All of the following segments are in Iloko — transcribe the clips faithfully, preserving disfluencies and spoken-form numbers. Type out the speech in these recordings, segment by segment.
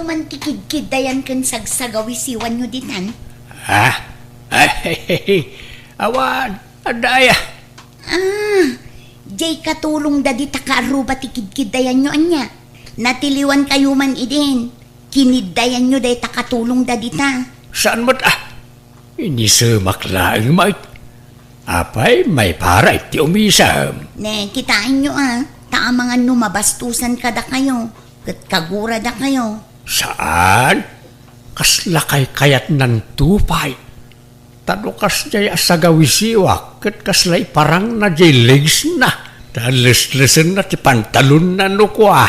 Matikidkiddayan ken sagsagawisiwanyo ditan? Ah? Ay, awan, adda aya. Ah, jay katulong da dita kaarruba ti kidkiddayanyo ania? Natiliwan kayo man idin. Kiniddayanyo dayta katulong da dita. Saan met, ah? Inisemak laeng met. Apay, maiparit ti umisem. Ne, kitaenyo a, ta amangan no mabastusan kadakayo, ket kaguradakayo. Saan? Kasla kaykayatnan to pay. Ta no kasdiay a sagawisiwak, ket kasla iparangna jay legsna. Ta leslesenna ti pantalonna no kua.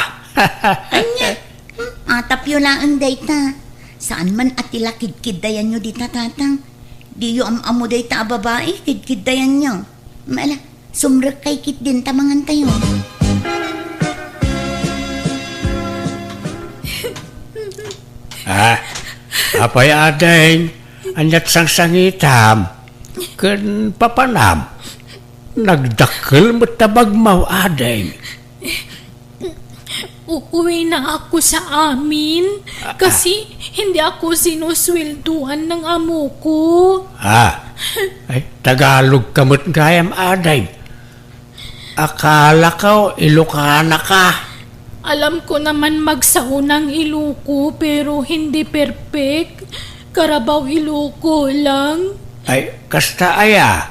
Ania? Hmm, atapyo laeng dayta. Saan man a ti lakidkiddayanyo dita, tatang. Diyo am-ammo dayta a babai, kidkiddayanyo. Mala, sumrekkay ketdin ta mangantayo. Ah, apay, ading, aniat sangsangitam ken papanam? Nagdakkel met ta bagmaw, ading. Uuwina ako sa amin kasi hindi ako sinusweldoan ng amo ko. Ah, ay, Tagalog ka met gayam, ading. Akala ko, Ilokana ka. Alam ko naman magsao ng Iloco, pero hindi perfect. Carabao Ilocano lang. Ay, kasta aya?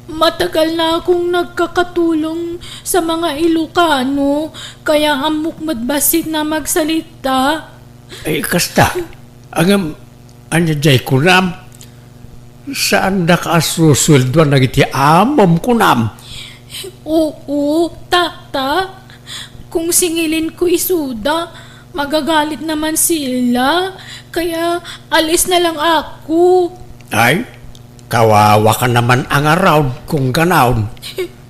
Matagal na akong nagkakatulong sa mga Ilocano, kaya ammok met bassit na magsalita. Ay, kasta. Ngem, ania jay kunam? Saandaka a susueldoan dagiti amom kunam? Oo, tata. Kung singilin ko isuda, magagalit naman sila. Kaya alis na lang ako. Ay, kawawa ka naman a ngarud kung ganaon.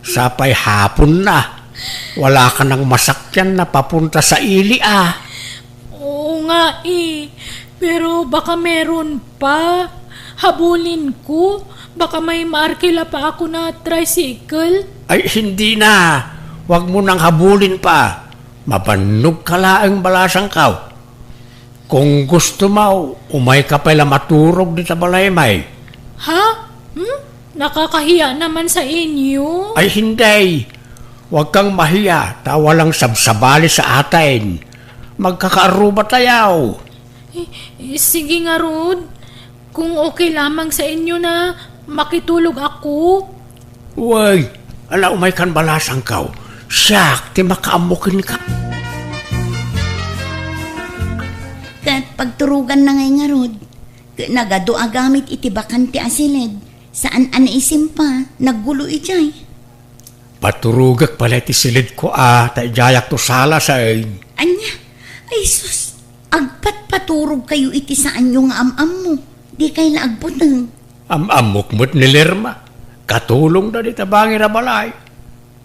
Sapay hapon na. Wala ka nang masakyan na papunta sa ili, ah. Oo nga eh. Pero baka meron pa. Habulin ko. Baka may maarkila pa ako na tricycle. Ay, hindi na. Huwag mo nang habulin pa. Mabannog ka laeng balasangkaw. Kung gusto mo, umay ka pay la maturog dita balay, may. Ha? Hmm? Nakakahiya naman sa inyo. Ay, hindi. Huwag kang mahiya, ta walang sabsabali sa atin. Magkakaarruba tayo. Eh, eh, sige ngarud. Kung okay lamang sa inyo na makitulog ako. Uy, ala, umay kan balasangkaw. Siak ti makaammo kenka. Ket pagturugan na ngay ngarud. Ket nagadu a gamit iti bakante a siled. Saan a naisimpa, naggulo idiay. Paturogek pay la iti siledko a, ta idiayak to salas, ay. Ania? Ay sus, agpatpaturog kayo iti saanyo nga am-ammo. Di kay la agbuteng. Am-ammok met ni Lerma. Katulongda dita bangir a balay.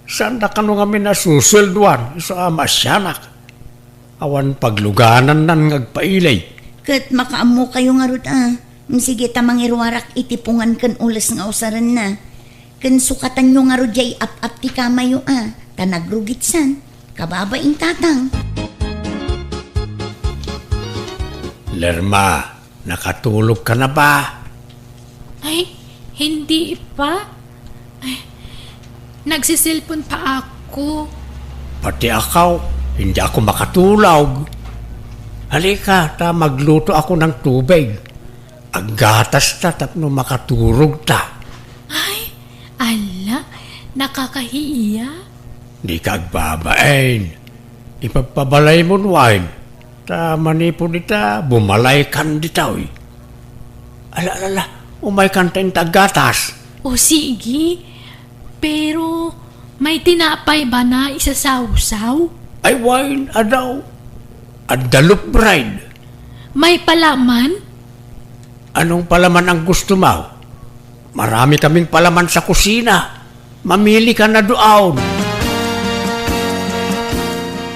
Saanda kano ngamin a susueldoan, isu a maasianak. Awan pagluganannan nga agpailay. Ket makaammo kayo ngarud a. Sige ta mangiruarak iti pungan ken ules nga usarenna. Ken sukatanyo ngarud diay ap-ap ti kamayo a, ta nagrugitsan. Kababain tatang. Lerma, nakatulog ka na ba? Ay, hindi pa. Ay, nagsiselpon pa ako. Pati ako, hindi ako makatulog. Halika, ta magluto ako ng tubig. Aggatas ta tapno makaturog ta. Ay, ala, nakakahiya. Di ka agbabain. Ipagpabalay mo, Wine. Ta manipud ita, bumalay kan ditaw. Ala, ala, ala, umay kan ta inta aggatas. O sige, pero may tinapay ba na isasawsaw? Ay, Wine, adaw. Adda loaf bread. May palaman? Anong palaman ang gusto mo? Marami kaming palaman sa kusina. Mamili ka na doon.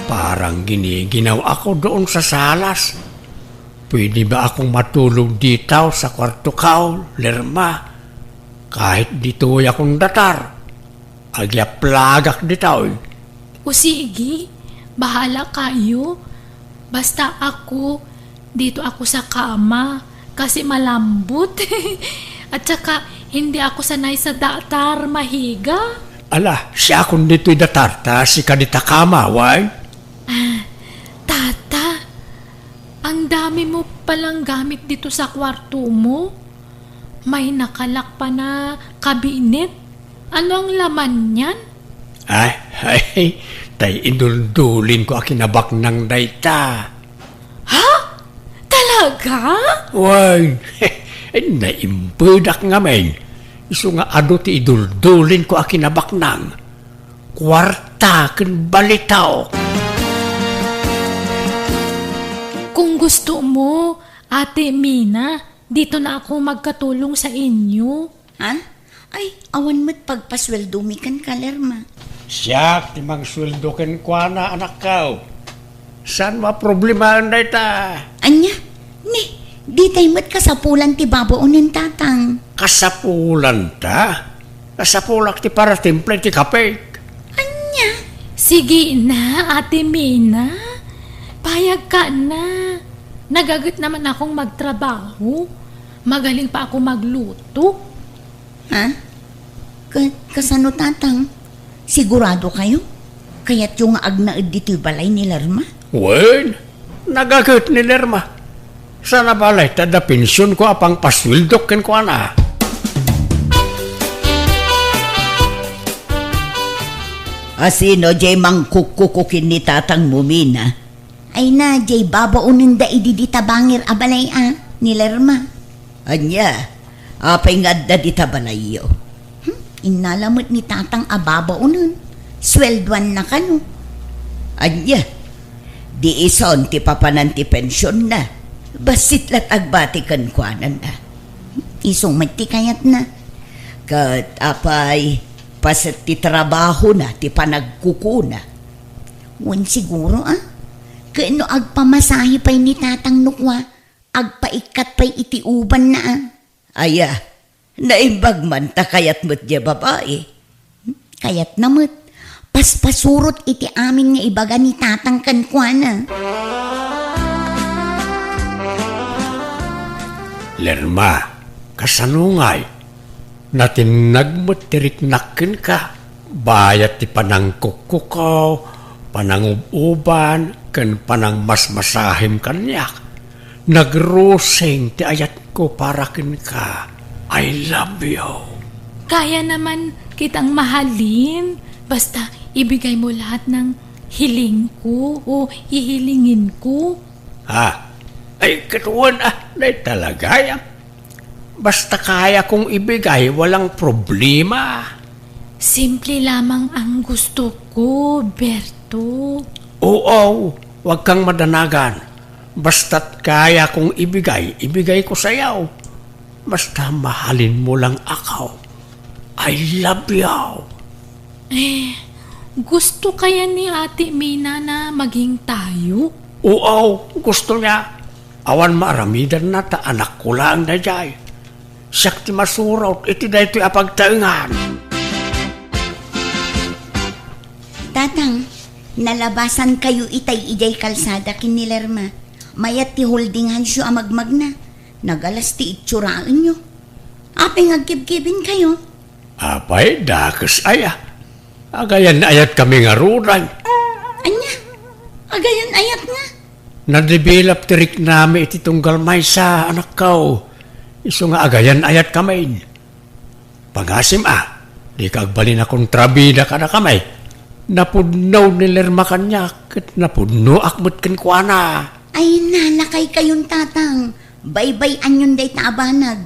Parang giniginaw ako doon sa salas. Pwede ba akong matulog dito sa kwarto ko, Lerma? Kahit ditoy akong datar. Agyaplagak ditoy. O sige, bahala kayo. Basta ako, Dito ako sa kama kasi malambot. At saka, hindi ako sanay sa datar, mahiga. Ala, siakon ditoy datarta, sika dita kama, way? Ah, Tata, ang dami mo palang gamit dito sa kwarto mo. May nakalak pa na kabinet. Ano ang laman niyan? Ay, ay, tay iduldulin ko a kinabaknang dayta. Ha? Talaga? Wen, naimpedak ngamin. Isu nga adu ti iduldulin ko a kinabaknang. Kuarta ken balitaw. Kung gusto mo, Ate Mina, dito na ako magkatulong sa inyo. Ha? Ay, awan met pagpasueldomi kenka, Lerma. Siak ti mangsueldo kenkuana, anakko. Saan mo a problemaen dayta? Ania? Ni, ditay met kasapulan ti babaonen, Tatang. Kasapulanta? Kasapulak ti paratimpla iti kapek. Ania? Sige na, Ate Mina. Payagka na. Nagaget naman akong magtrabaho. Magaling pa ako magluto. Ha? Ka-, kasano, Tatang? Sigurado kayo? Kayatyo nga agnaed ditoy balay ni Lerma? Wen, nagaget ni Lerma. Sana balay ta adda pension ko a pangpasueldok kenkuana. Asino jay mangkukkuko ken ni Tatang mo, Mina? Ay na, jay babaonenda idi dita bangir a balay a, ni Lerma. Ania, apay nga adda dita balayyo? Hmm, innala met ni Tatang a babaonen. Sueldoanna kano. Ania, di ison ti papanan ti pensionna? Bassit la't agbati kenkuana. Isu met ti kayatna. Ket apay, paset ti trabahona ti panagkukuna? Wen siguro, a? Ket no agpamasahe pay ni Tatang no kua, agpaikkat pay iti ubanna, a? Aya, naimbag man ta kayat met diay babai. Kayatna met, paspasurot iti amin nga ibaga ni Tatang kenkuana. Lerma, kasano ngay? Natinnag met ti riknak kenka, bayat ti panangkukkukaw, panangub-uban, ken panangmasmasahem kaniak. Nagrusing ti ayatko para kenka. I love you. Kaya naman kitang mahalin, basta ibigay mo lahat ng hiling ko o hihilingin ko. Ha? Ay, katuan, a, nay talaga, ya. Basta kaya kong ibigay, walang problema. Simple lamang ang gusto ko, Berto. Oo, wag kang madanagan. Basta't kaya kong ibigay, ibigay ko sayaw. Basta mahalin mo lang ako. I love you. Eh, gusto kaya ni Ate Mina na maging tayo? Oo, gusto niya. Awan maaramidanna ta anakko laeng daydiay. Siak ti masurot iti daytoy a pagtaengan. Tatang, nalabasankayo itay idiay kalsada ken ni Lerma. Mayat ti holding handsyo a magmagna. Nagalas ti itsuraenyo. Apay nga agkibkibinkayo? Apay, dakes aya. Agayan-ayatkami ngaruden. Ania? Agayan-ayat nga? Nadevelop ti riknami iti tunggal maysa, anakko. Isu nga agayan-ayatkami. Pangasim a, dika agbalin a kontrabida kadakami. Napudno ni Lerma kaniak, ket napudnoak met kenkuana. Ay, nalakaykayon, Tatang. Baybay-anyon dayta a banag.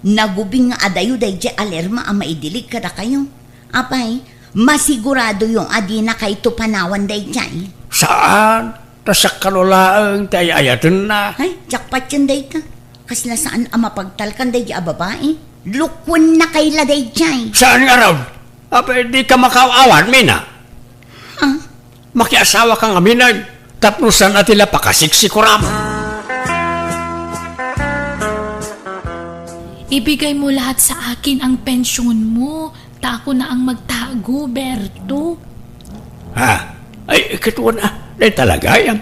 Nagubing nga adayo daydiay a Lerma a maidilig kadakayo. Apay, masiguradoyo a dinakayto panawan daydiay? Saan? Ta siak kano laeng ti ay-ayatenna. Ay, jackpot yun dayta. Kasla saan a mapagtalkan daydiay a babai? Lukuennakay la daydiay. Saan ngarud? Apay, dika makaaw-awan, Mina? Ha? Makiasawaka ngamin, tapno saan a ti la pakasiksikuram. Ibigay mo lahat sa akin ang pensyon mo, ta ako na ang magtago, Berto. Ha? Ay, katuan a, dayta talaga, ya.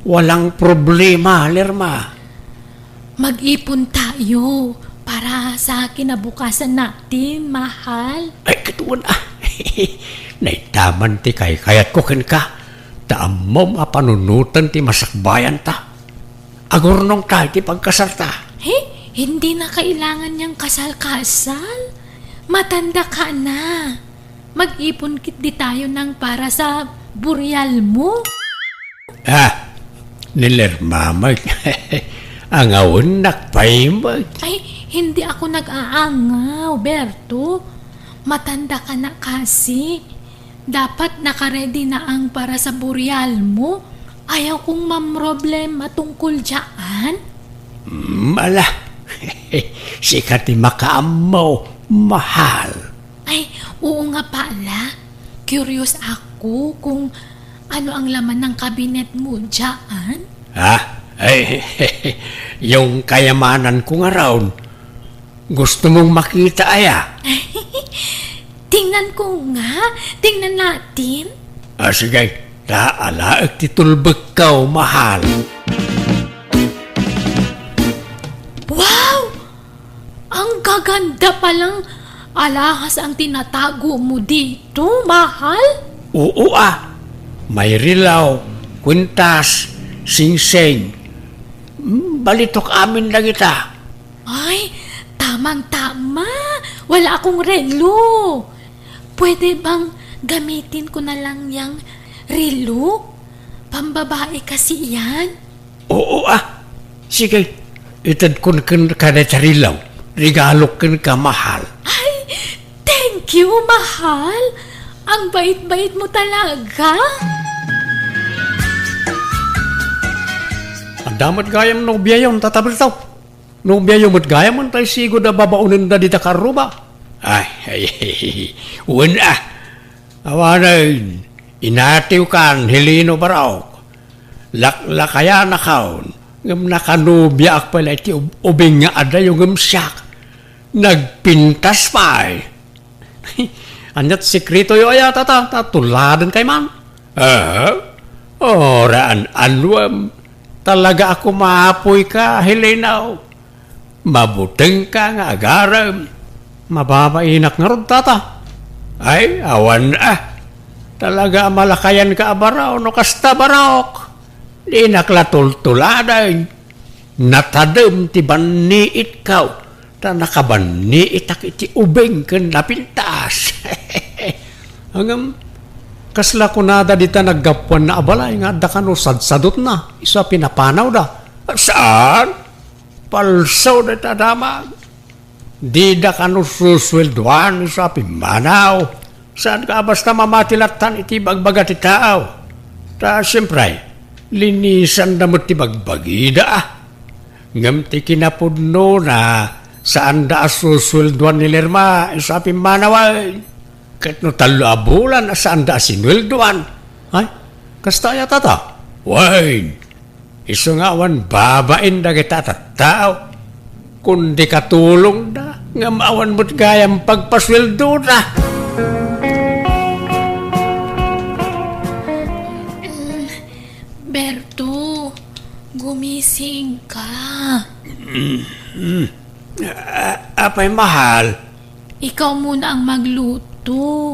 Walang problema, Lerma. Mag-ipon tayo para sa kinabukasan natin, mahal. Ay, katuon, ah. Naitaman ti kaykayatko kenka. Ta ammom a panunoten ti masakbayanta. Agurnong ta iti pagkasarta. He, hindi na kailangan niyang kasal-kasal. Matanda ka na. Mag-ipon ketdi tayo ng para sa burial mo. Ah, ni Lerma met. Angawennak pay met. Ay, hindi ako nag-aangaw, Berto. Matanda ka na kasi. Dapat naka-ready na ang para sa burial mo. Ayaw kong mamroblema tungkol dyan. Hmm, ala. Sika ti makaammo, mahal. Ay, oo nga pala. Curious ako kung ano ang laman ng kabinet mo dyan. Ha? Ay, yung kayamanan ko nga raon. Gusto mong makita, aya? Tingnan ko nga. Tingnan natin. Ah, sige. Ta, alaek ti tulbekko, mahal. Wow! Ang gaganda palang alahas ang tinatago mo dito, mahal. Oo, ah. May rilaw, kwintas, singsing. Hmm, balitok amin dagita. Ay, tamang-tama. Wala akong relo. Pwede bang gamitin ko na lang yang relo? Pambabae kasi yan. Oo, ah. Sige, itedkon kenka dayta relo. Regalok kenka, mahal. Ay, thank you, mahal. Ang bait-bait mo talaga. Adda met gayam nobiayon, Tata Berto. Nobiayo met gayam, tay sigud a babaonenda dita karruba. Ay, ay, wen, ah. Awanen, inatiwkan, Heleno Barok. Laklakayanakon, ngem nakanobiaak pay la iti ub-, ubing nga adayo ngem siak. Nagpintas pay. Aniat sekretoyo aya, Tata, ta tuladen kay man? Ah? Oraan anwem. Talaga a kumapoy ka, Helena. Mabuteng ka nga agarem. Mababainak ngarud, Tata. Ay, awan, ah. Talaga a malakayan ka a baro, no kasta, Barok. Dinak la tultuladen. Natadem ti banniitko, ta nakabanniitak iti ubing ken napintas. Ngem, kasla kunada dita naggapuanna a balay nga adda kano sadsadutna, isu a pinapanawda? Saan? Palso dayta damag. Dida kano susueldoan isu a pimmanaw. Saan ka basta mamati lattan iti bagbaga ti tao? Ta, siempre, linisanda met ti bagbagida, ah. Ngem ti kinapudnona, saanda a susueldoan ni Lerma isu a pimmanaw, ay. Ket no tallo a bulan a saanda a sinueldoan. Ay, kasta aya, Tata? Wen, isu nga awan babain dagita a tattao. Kundi katulongda, ngem awan met gayam pagpasueldoda. Berto, gumising ka. A-, apay, mahal? Ikaw muna ang magluto.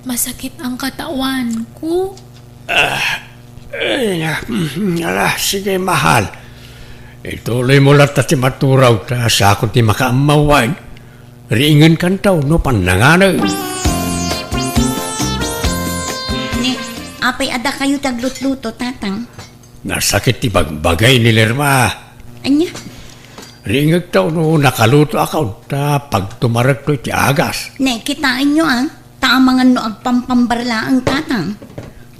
Masakit ang katawan ko. Ah, ay, na, mm, ala, sige, mahal. Ituloy mo latta ti maturaw, ta siakon ti makaammaw. Riingen kanto no pannanganem. Ni, apay adda kayo taglutluto, Tatang? Nasakit ti bagbagay ni Lerma. Anya? Ringegto no nakalutoakon, ta pagtumarekto iti agas. Ne, kitaenyo, ah, ta amangan no agpampambar laeng, Tatang.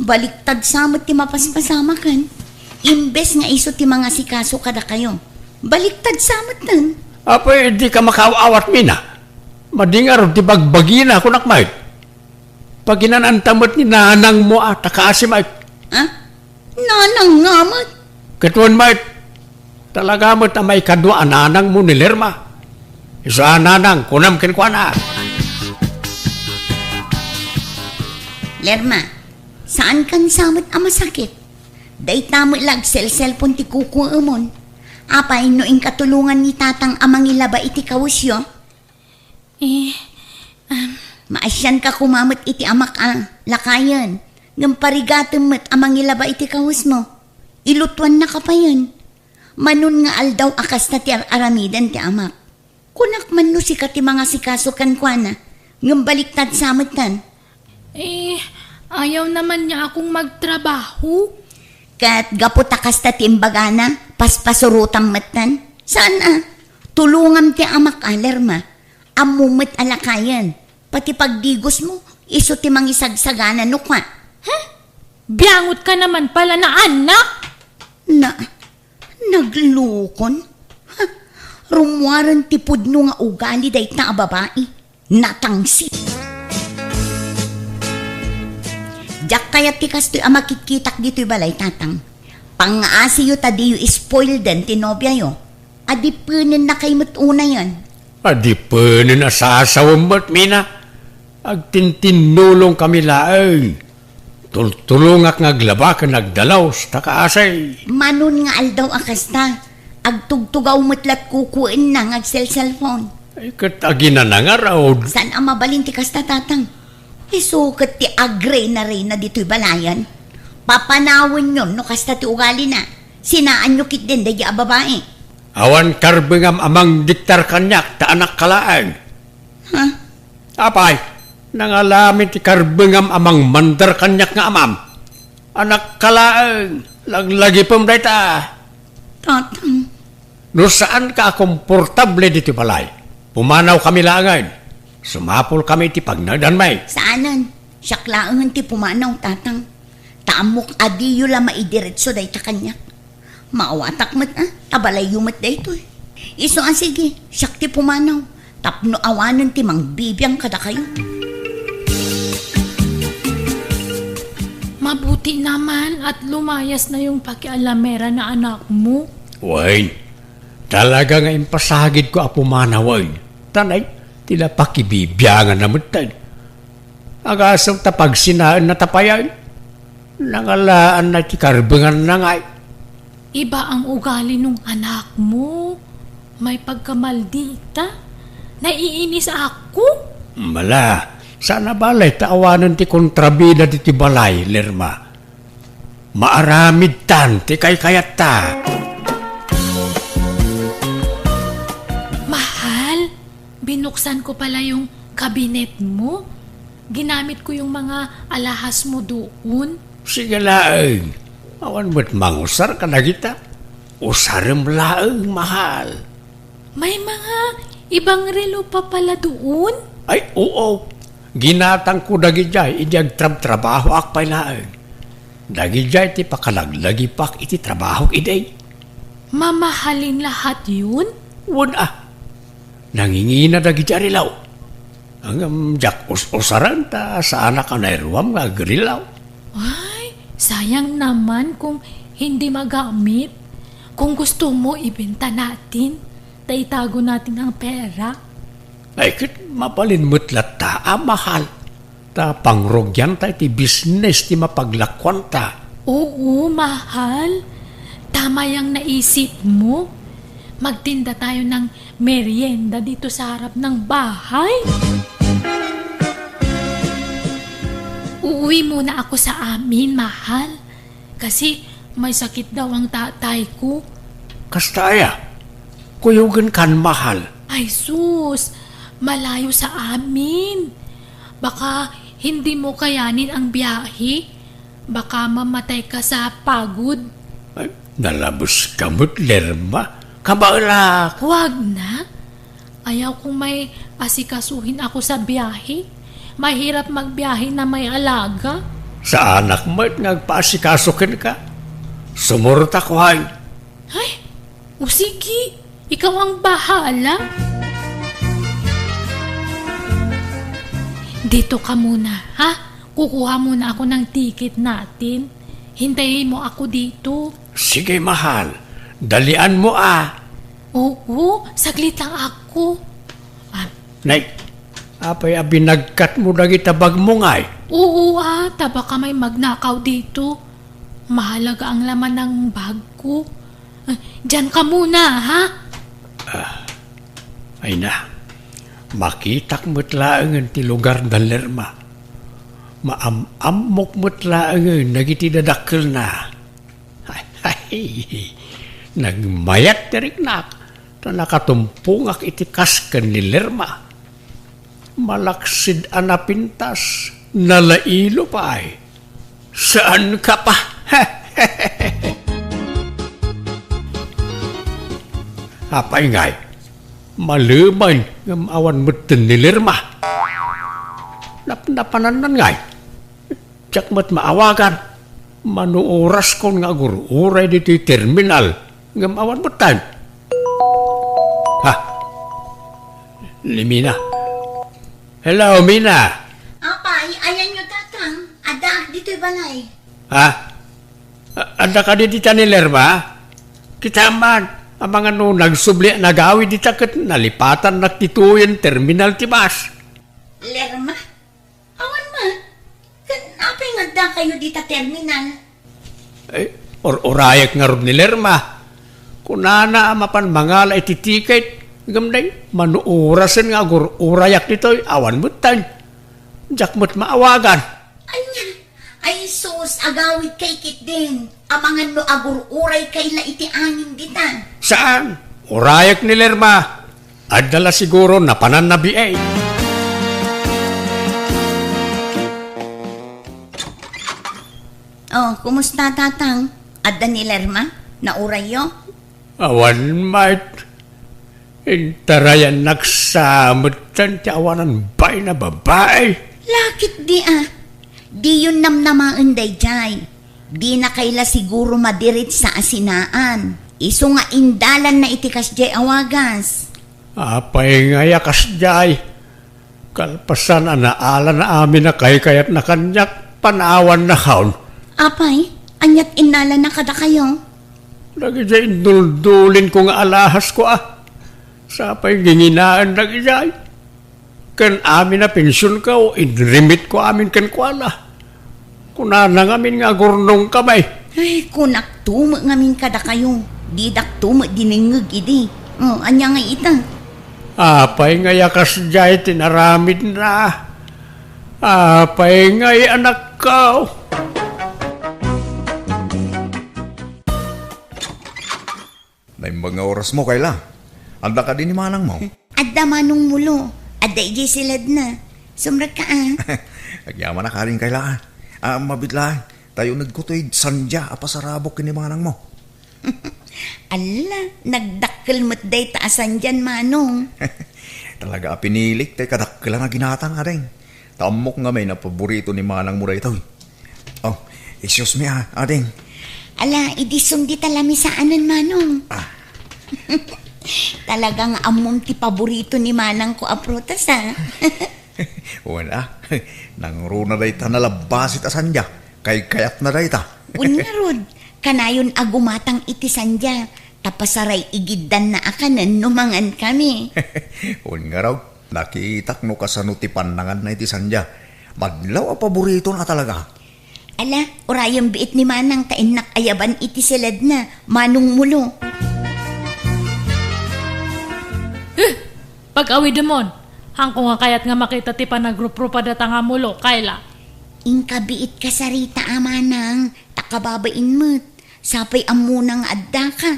Baliktad sa met ti mapaspasamaken. Imbes nga isu ti mangasikaso kadakayo, baliktad sa metten. Apay, di ka makaaw-awat, Mina. Madi ngarud ti bagbagina, kunak met. Paginananta met ni nanangmo a ta kaasi met. Ah? Nanang nga met? Ket wen met, talaga met a maikadua a nanangmo ni Lerma. Isu a nanang, kunam kenkuana. Lerma, saan kan sa met a masakit? Dayta met la agselselpon ti kukuemon. Apay no inka tulongan ni Tatang a mangilaba iti kawesyo? Eh, um, Maasianka koma met iti amak a lakayen, ngem parigatem met a mangilaba iti kawesmo. Ilutuannaka payen. Manon nga aldaw a kasta ti ar-aramiden ti amak. Kunak man no sika ti mangasikaso kenkuana, ngem baliktad sa metten. Eh, ayaw naman niya akong magtrabaho. Ket gapu ta kasta ti imbagana, paspasurotam metten. Saan a? Tulongam ti amak a, Lerma. Ammo met a lakayen. Pati pagdigosmo, isu ti mangisagsagana no kua. Huh? Biangot ka naman pala na anak! Na, naglukon? Ha? Rummuaren ti pudno nga ugali dayta a babai. Natangsit. Diak kayat ti kastoy a makitkitak ditoy balay, Tatang. Pangngaasiyo ta diyo spoilden ti nobiayo. Adipenen na kay met unayen. Adipenen a sasawem met, Mina. Agtintinnulong kami laeng. Tultulongak nga aglaba ken agdalaus ta kaasi. Manon nga aldaw a kasta, agtugtugaw met lat kukuenna nga agselselpon. Ay, ket aginanangarud. Saan a mabalin ti kasta, Tatang? Isu ket ti agrena-rena ditoy balayan. Papanawenyon no kasta ti ugalina. Sinaanyo ketdin daydi a babai. Awan karbengam a mangdiktar kaniak ta anakka laeng. Ha? Apay, nangalamin ti karbengam a mangmandar kaniak nga amam. Anakka laeng, laglagipem dayta. Tatang. No saanka a komportable ditoy balay, pumanawkami laengen. Sumapulkami iti pagnaedanmi. Saanen, siak laengen ti pumanaw, Tatang. Ta ammok a diyo la maidiretso dayta kaniak. Maawatak met, a, ta balayyo met daytoy. Isu a sige, siak ti pumanaw, tapno awanen ti mangbibiang kadakayo. Mabuti naman at lumayas na yung pakialamera na anak mo. Wen, talaga nga impasagidko a pumanawen. Tanay, ti la pakibibiangan na metten. Agasem ta pagsinaenna ta payen. Nangalaanna ti karbenganna ngay. Iba ang ugali nung anak mo. May pagkamaldita. Naiinis ako. Mala, sana balay ta awanen ti kontrabida diti balay, Lerma. Maaramidtan ti kaykayatta. Mahal, binuksan ko pala yung kabinet mo. Ginamit ko yung mga alahas mo doon. Sige laeng. Awan met mangusar kadagita. Usarem laeng, mahal. May mga ibang relo pa pala doon? Ay, oo. Ginatangko dagidiay idi agtrabtrabahoak pay laeng. Dagidiay ti pakalaglagipak iti trabahok idi. Mamahalin lahat yun? Wen a. Nangingina dagiti a rilaw. Ngem diak us-usaren ta saanak a nairuam nga agrilaw. Ay, sayang naman kung hindi magamit. Kung gusto mo, ibenta natin. Ta itago natin ang pera. Ay, ket mabalin met latta a mahal. Ta pangrugianta iti bisnes ti mapaglakuanta. Oo, mahal. Tama yang naisip mo. Magtinda tayo ng merienda dito sa harap ng bahay. Uuwi muna ako sa amin, mahal. Kasi may sakit daw ang tatay ko. Kasta aya? Kuyogen kan, mahal. Ay sus, malayo sa amin. Baka hindi mo kayanin ang biyahe. Baka mamatay ka sa pagod. Ay, nalabes ka met, Lerma. Kabaelak. Huwag na. Ayaw kong may asikasuhin ako sa biyahe. Mahirap magbiyahe na may alaga. Saanak met nga agpaasikaso kenka. Sumurot ako, hay. Ay, o sige, ikaw ang bahala. Dito ka muna, ha? Kukuha muna ako ng ticket natin. Hintayin mo ako dito. Sige, mahal. Dalian mo, ah. Oo, saglit lang ako. Ah, Nay, apay a binagkat mo dagita bag mo ngay? Oo, ah, ta baka may magnakaw dito. Mahalaga ang laman ng bag ko. Ah, Diyan ka muna, ha? Ay na, makitak met laengen ti lugar da Lerma. Maam-ammok met laengen dagiti dadakkelna. Ay, nagmayat ti riknak, ta nakatumpongak iti kas ken ni Lerma. Malaksid a napintas, nalailo pay. Saan ka pa? Apay ngay, malemen ngem awan metten ni Lerma. Napnapanannan ngay. Diak met maawagan. Mano oraskon nga agur-uray ditoy terminal ngem awan metten. Ha? Ni Mina. Hello, Mina. Apay, ayanyo, Tatang? Addaak ditoy balay. Ha? A-, adda kadi dita ni Lerma? Kita man, amangan no nagsubli a nagawid dita ket nalipatannak ti tuyen terminal ti bus. Lerma? Awan man. Ken apay nga addakayo dita terminal? Ay, ur-urayek ngarud ni Lerma. Kunana a mapan mangala iti tiket, ngem dayta, mano orasen nga agur-urayak ditoy, awan metten. Diak met maawagan. Ania? Ay sus, agawidkay ketdin. Amangan no agur-uraykay la iti angin dita. Saan? Urayek ni Lerma. Adda la siguro napananna biay. Oh, kumusta, Tatang? Adda ni Lerma? Naurayyo? Awan met. Intarayannak sa metten ti awanan bain a babai. Lakit di a. Diyon namnamaen daydiay. Dinakay la siguro madiritsa a sinaan. Isu nga indalanna iti kasdiay a wagas. Apay ngay a kasdiay? Kalpasan a naalanna amin a kaykayatna kaniak, panawanna kaon. Apay, aniat innalanna kadakayo? Dagidiay induldulinko nga alahasko a. Sapay nginginaen dagidiay. Ken amin a pensionko, inremitko amin kenkuana. Kunana ngamin nga agurnongkami. Ay, kunakto met ngamin kadakayo. Didakto met dinengngeg idi. Oh, ania ngay ita? Apay ngay a kasdiay ti naramidna? Apay ngay, anakko? Naimbag nga orasmo, Kayla. Adda kadi ni manangmo? Adda, Manong Mulo. Adda idiay siledna. Sumrekka a. Agyamanak kadin, Kayla. Ah, mabiit laeng. Ta unegko toy sandia a pasarabok ken ni manangmo. Alla, nagdakkel met dayta a sandian, Manong. Talaga a pinilik tay kadakkelan a ginatang, ading. Ta ammok ngamin a paborito ni manangmo daytoy. Oh, excuse me, ah, ading. Ala, idi sundita lamisaanan, Manong. Ah. Talaga nga ammom ti paborito ni manangko a prutas, ah. Wen, ah. Nangruna dayta nalabbasit a sandia. Kaykayatna dayta. Wen ngarud, kanayon a gumatang iti sandia, ta pasaray-igiddanna a kanen no mangankami. Wen ngarud, nakitak no kasano ti pannanganna iti sandia. Madlaw a paboritona talaga. Ala, urayem biit ni manang ta innak ayaban iti siledna, Manong Mulo. Eh, pag-awidemon, haanko nga kayat nga makita ti panagruprupa data nga mulo, Kayla. Inka biit kasarita a manang, ta kababain met. Sapay ammona nga addaka.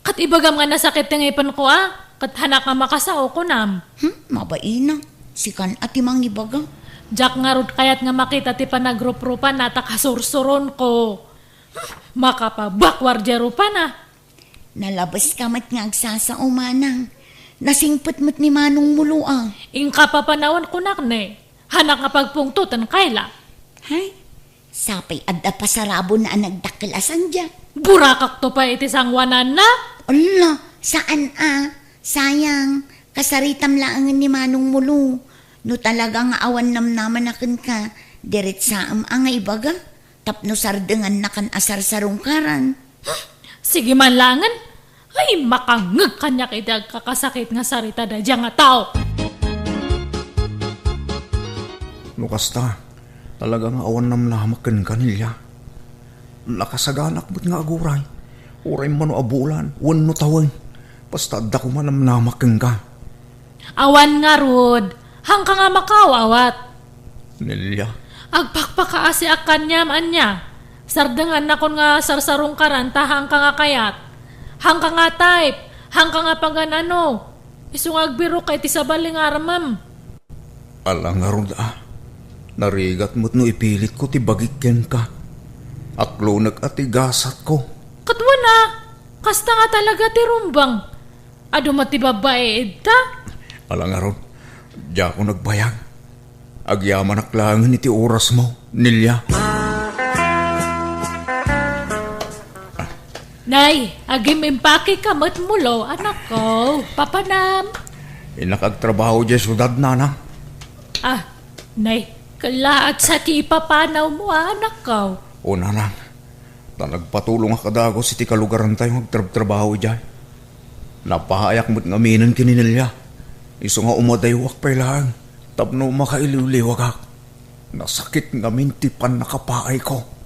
Ket ibagam nga nasakit ti ngipenko a, ket haanak nga makasao, kunam. Hmm, mabain a. Sikan a ti mangibaga. Diak ngarud kayat nga makita ti panagruprupanna ta kasursuronko. Hmm, makapabakwar diay rupana. Nalabeska met nga agsasao, manang. Nasingpet met ni Manong Mulo a. Inka papanawen kunak ne. Haanak nga pagpungtoten, Kayla. Hay, sapay adda pasarabona a nagdakkel a sandia. Burakakto pay iti sangoananna. Ala, saan a. Sayang, kasaritam laengen ni Manong Mulo. No talaga nga awan namnamana kenka, diritsaem a nga ibaga. Tapno sardengannakan a sarsarungkaran. Sige man laengen. Ay, makangngeg kaniak iti agkakasakit nga sarita daydiay nga tao. No kasta, talaga nga awan namnamak kenka, Nelia. Nakasaganak met nga aguray. Uray mano a bulan wenno tawen, basta adda koma namnamak kenka. Awan ngarud, haanka nga makaawat. Nelia. Agpakpakaasiak kaniam, ania? Sardengannakon nga sarsarungkaran ta haanka nga kayat. Haanka nga type, haanka nga pagan-ano. Isu nga agbirok ka iti sabali nga armem. Ala ngarud a, narigat met no ipilitko ti bagik kenka. Aklonek a ti gasatko. Ket wen a, kasta nga talaga ti rumbeng. Adu met ti babbai ita? Ala ngarud, diakon agbayag. Agyamanak laengen iti orasmo, Nelia. Nay, agim-impakeka met mulo, anakko. Papanam. Innak agtrabaho diay siudad, nanang. Ah, nay, kellaat sa ti ipapanawmo, anakko. O, nanang, ta nagpatulongak a dagus iti kalugarantayo nga agtrabtrabaho idiay. Napaayak met ngaminen ken ni Nelia. Isu nga umadaywak pay laeng tapno makailiwliwagak. Nasakit ngamin ti pannakapaayko.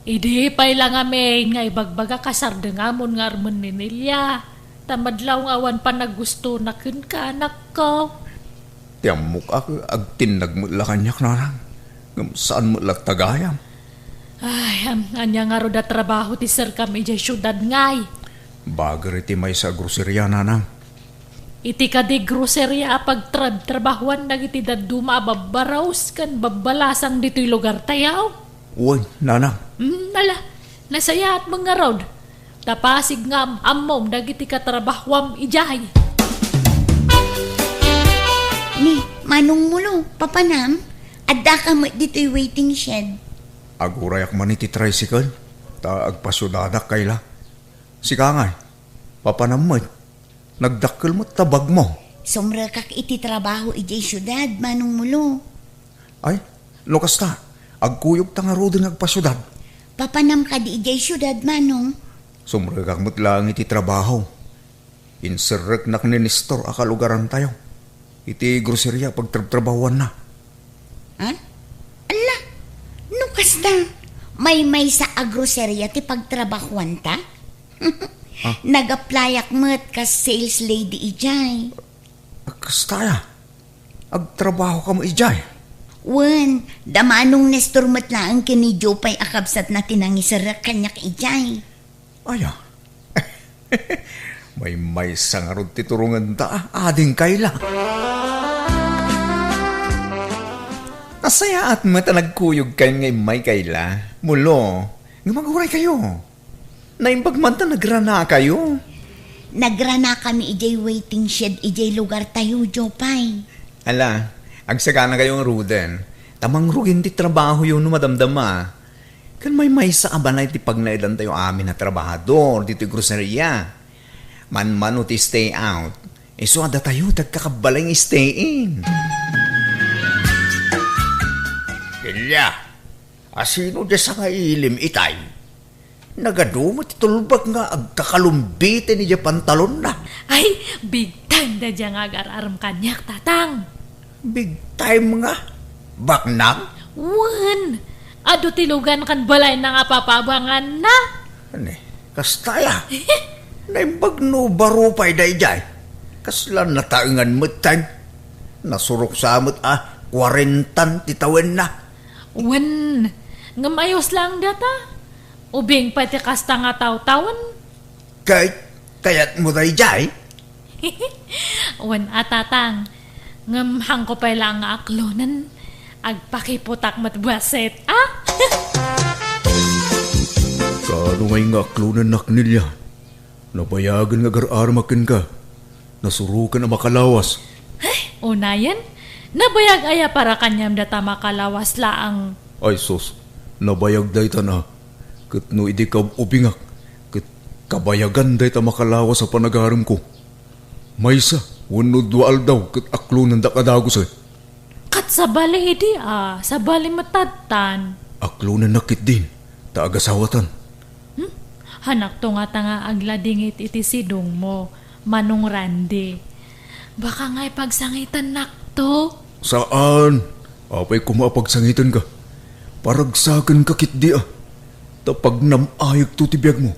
Idi pay la ngamin nga ibagbagak a sardengamon nga armen ni Nelia, ta madlaw nga awan panagustona kenka, anakko. Ti ammok a, agtinnag met la kaniak, nanang, ngem saan met latta gayam. Ay, am, ania ngarud a trabaho ti serkam idiay siudad ngay? Bager iti maysa a groseria, nanang. Iti kadi groseria a pagtrabtrabahuan dagiti dadduma a babbarus ken babbalasang ditoy lugartayo? Wen, nanang. Hmm, ala, nasayaat met ngarud. Ta pasig nga am-ammom dagiti katrabahuam idiay. Ni, Manong Mulo, papanam, addaka met ditoy waiting shed. Agurayak man iti tricycle, ta agpasiudadak kayla. Sika ngay, papanam met, nagdakkel met ta bagmo. Sumrekak iti trabaho idiay siudad, Manong Mulo. Ay, no kasta, agkuyogta ngaruden nga agpasiudad. Papanam kadi idiay siudad, Manong? Sumrekak met laeng iti trabaho. Inserreknak ni Nestor a kalugarantayo iti groseria a pagtrabtrabahuanna. Ha? Ala, no kasta, maymaysa a groseria ti pagtrabahuanta? Ah? Nag-applyak met kas sales lady idiay. Kasta aya? Agtrabaho ka met idiay? Wen, da Manong Nestor met laeng ken ni Jopay a kabsatna ti nangiserrek kaniak idiay. Aya? Maymaysa ngarud ti turongenta, ading kayla. Nasayaat met a nagkuyogkayon nga immay kayla, Mulo, ngem aguraykayo. Naimbag man ta nagranakayo. Nagranakami idiay waiting shed idiay lugartayo, Jopay. Ala, agsaganakayo ngaruden, ta mangrugin ti trabahoyo no madamdama. Ken maymaysa a balay ti pagnaedantayo amin a trabahador ditoy groceria. Manmano ti stay out, isu a datayo ti agkakabbalay nga stay in. Delia, asino diay sangailim itay? Nagadu met ti tulbek nga agkakalumbiten idiay pantalonna. Ay, big time daydiay nga agar-arem kaniak, Tatang. Big time nga? Baknang? Wen, adu ti lugan ken balayna nga papabanganna. Ani, kasta aya? Naimbag no baro pay daydiay. Kasla nataengan met time. Nasurok sa met a kuarentan ti tawenna. Wen, ngem ayos laeng dayta. Ubing pay ti kasta nga tawtawen. Ket kayatmo daydiay? Wen a, Tatang. Ngem haanko pay laeng nga aklonen. Agpakiputak met bassit, a? Kaano ngay nga aklonennak, Nelia? Nabayagen nga agar-aremak kenka. Nasuroken a makalawas. Ay, unayen? Nabayag aya para kaniam dayta makalawas laeng? Ay sus, nabayag daytan a. Ket no idi kaub-ubingak, ket kabayagan dayta makalawas a panagaremko. Maysa wenno dua aldaw ket aklonendak a dagusen. Ket sabali idi a, sabali met tattan. Aklonennak ketdin, ta agasawatan. Hmm? Hanakto ngata nga agladingit iti sidongmo, Manong Randy. Baka ngay pagsangitennakto? Saan! Apay koma a pagsangitenka? Paragsakenka ketdi a, ta pagnam-ayekto ti biagmo.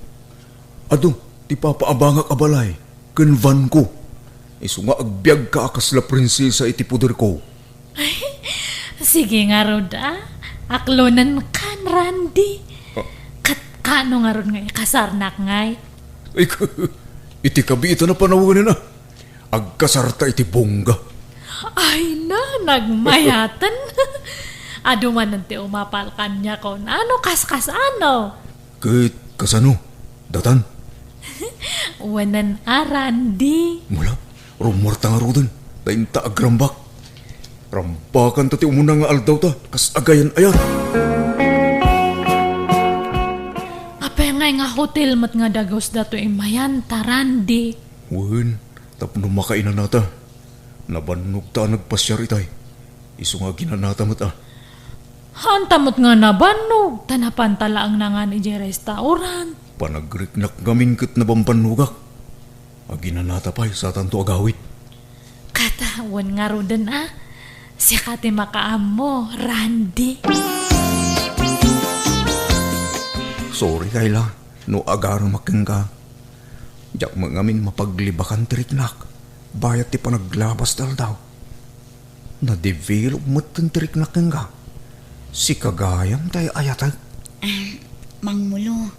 Adu ti papaabangak a balay ken vanko. Isu nga agbiagka a kasla prinsesa iti poderko. Sige ngarud, a. Aklonenkan, Randy. Ah. Ket kaano ngarud nga ikasarnak ngay? Ay, iti kabiitan a panawen, a. Agkasarta iti bongga. Ay na, nagmayaten. Adu manen ti umapal kaniak, no kasano? Ket kasano? Datan? Wen a, Randy. Mula, rummuarta ngaruden, ta inta agrambak. Rambakanta ti umuna nga aldawta, kas agayan-ayat. Apay ngay nga hotel met nga dagus datoy imayanta, Randy? Wen, tapno makainanata. Nabannogta a nagpasiar itay. Isu nga aginanata met a. Haanta met nga nabannog, ta napanta laeng nangan idiay restaurant. Panagriknak ngamin ket nabambannogak. Aginanata pay, satanto agawid. Ket wen ngaruden a, siaka ti makaammo, Randy. Sorry, Kayla, no agaremak kenka. Diak met ngamin mapaglibakan ti riknak, bayat ti panaglabas ti aldaw. Na-develop metten ti riknak kenka. Sika gayam ti ay-ayatek. Ah, Mangmulo,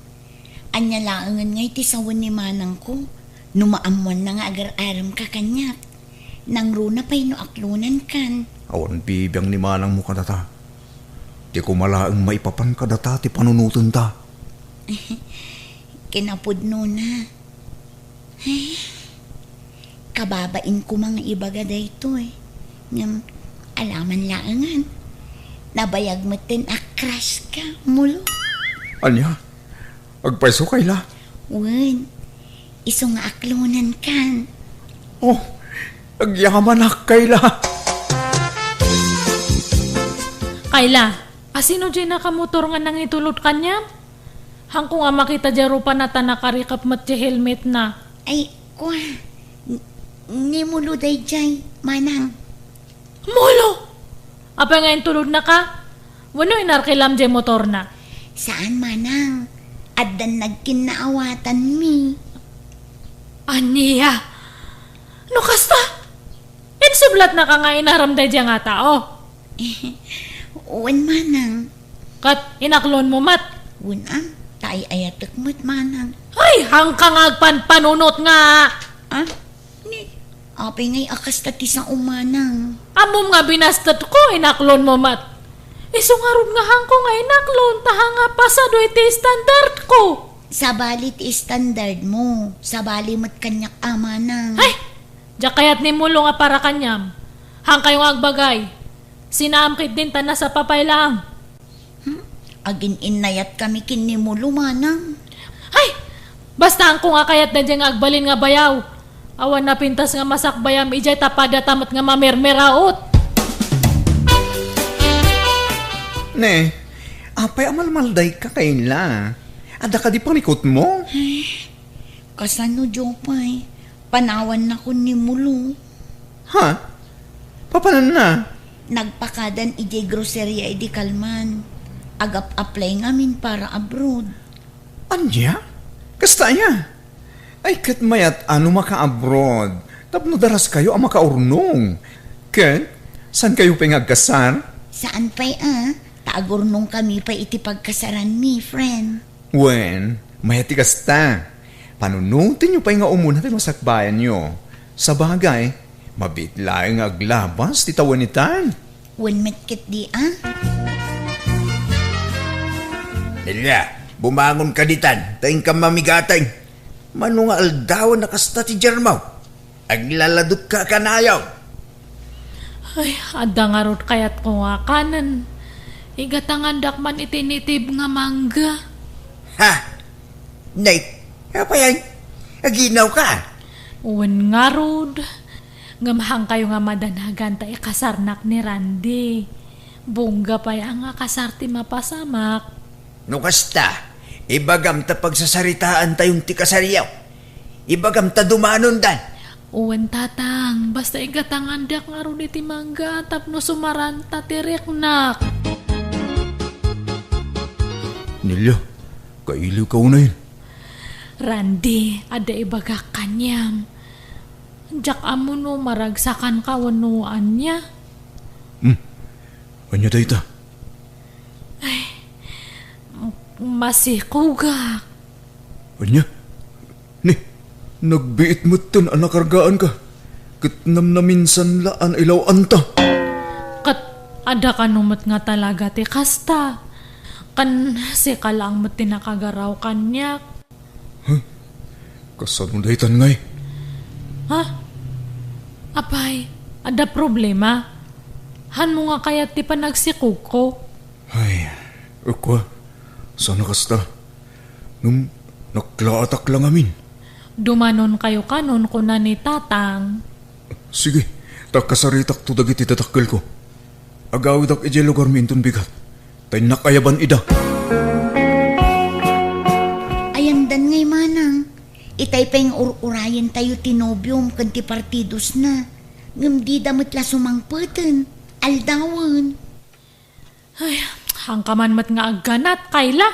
ania laengen ngay ti sawen ni manangko no maammoanna nga agar-aremka kaniak? Nangruna pay no aklonenkan. Awan bibiang ni manangmo kadata. Ti koma laeng maipapan kadata ti panunotenta. Kinapudnona. Ay, kababain koma nga ibaga daytoy. Ngem, alaman laengen. Nabayag metten a crush ka, Mulo. Ania? Agpayso, Kayla? Wen, isu nga aklonenkan. Oh, agyamanak, Kayla. Kayla, asino diay nakamotor nga nangitulod kaniam? Haanko nga makita diay rupana ta nakarikep met ti helmetna. Ay, kua, n-, ni Mulo daydiay, manang. Mulo! Apay nga intulodnaka? Wenno inarkilam diay motorna? Saan, manang. Addan nagkinnaawatanmi. Ania? No kasta, insublatnaka nga inaram daydiay nga tao? Wen, manang. Ket inaklonmo met? Wen a, ta ay-ayatek met, manang. Ay, haanka nga agpanpanunot nga! Ah? Ni, apay ngay a kasta ti sao, manang? Ammom nga binastetko, inaklonmo met. Isu ngarud nga haanko nga inaklon, ta haan nga pasado iti standardko. Sabali ti standardmo, sabali met kaniak a, manang. Ay! Diak kayat ni Mulo nga para kaniam. Haankayo nga agbagay. Sinaam ketdin ta nasapa pay laeng. Hmm? Agin-innayatkami ken ni Mulo, manang. Ay! Basta haanko nga kayat daydiay nga agbalin nga bayaw. Awan napintas nga masakbayam idiay ta padata met nga mamermeraot. Ne, apay a malmaldayka, Kayla? Adda kadi pamikotmo? Ay, kasano, Jopay? Panawannakon ni Mulo. Ha? Papananna? Nagpakadan idiay groceria idi kalman. Agap-apply ngamin para abroad. Ania? Kasta aya? Ay, ket mayat a no maka-abroad tapno daraskayo a makaurnong. Ket, saankayo pay nga agkasar? Saan pay a, ta agurnongkami pay iti pagkasaranmi, friend. Wen, mayat ti kasta. Panunotenyo pay nga umuna ti masakbayanyo. Sabagay, mabiit laeng nga aglabas ti tawen itan. Wen met ketdi a. Nelia, bumangonka ditan, ta inkam mamigateng. Mano nga aldawen a kasta ti diarmo? Aglaladutka a kanayaw. Ay, adda ngarud kayatko nga kanen. Igatangandak man iti nitib nga mangga. Ha? Nay, apay? Aginawka? Wen ngarud. Ngem haankayo nga madanagan ta ikasarnak ni Randy. Bongga pay a nga kasar ti mapasamak. No kasta, ibagam ta pagsasaritaantayon ti kasaryo. Ibagam ta dumanondan. Wen, Tatang, basta igatangandak ngarud iti mangga tapno sumaranta ti riknak. Nelia, kailiwka unay. Randy, adda ibagak kaniam. Diak ammo no maragsakanka wenno ania. Hmm. Ania dayta? Ay, masikogak. Ania? Ni, nagbiit metten a nakargaanka. Ket namnaminsan la a nailaw-anta. Ket adda kano met nga talaga ti kasta. Ken sika laeng met ti nakagaraw kaniak. Huh? Kasano daytan ngay? Ha? Apay, adda problema? Hanmo nga kayat ti panagsikogko? Ay, ukwa, sana kasta. Ngem naklaatak la ngamin. Dumanonkayo kanon, kuna ni Tatang. Sige, ta kasaritakto dagiti dadakkelko. Agawidak idiay lugarmi inton bigat. Ta innak ayaban ida. Ayandan ngay, manang. Itay pay nga ur-urayentayo ti nobiom ken ti partidosna. Ngem dida met la sumangpeten. Aldawen. Ay, hangka man met nga agganat, Kayla.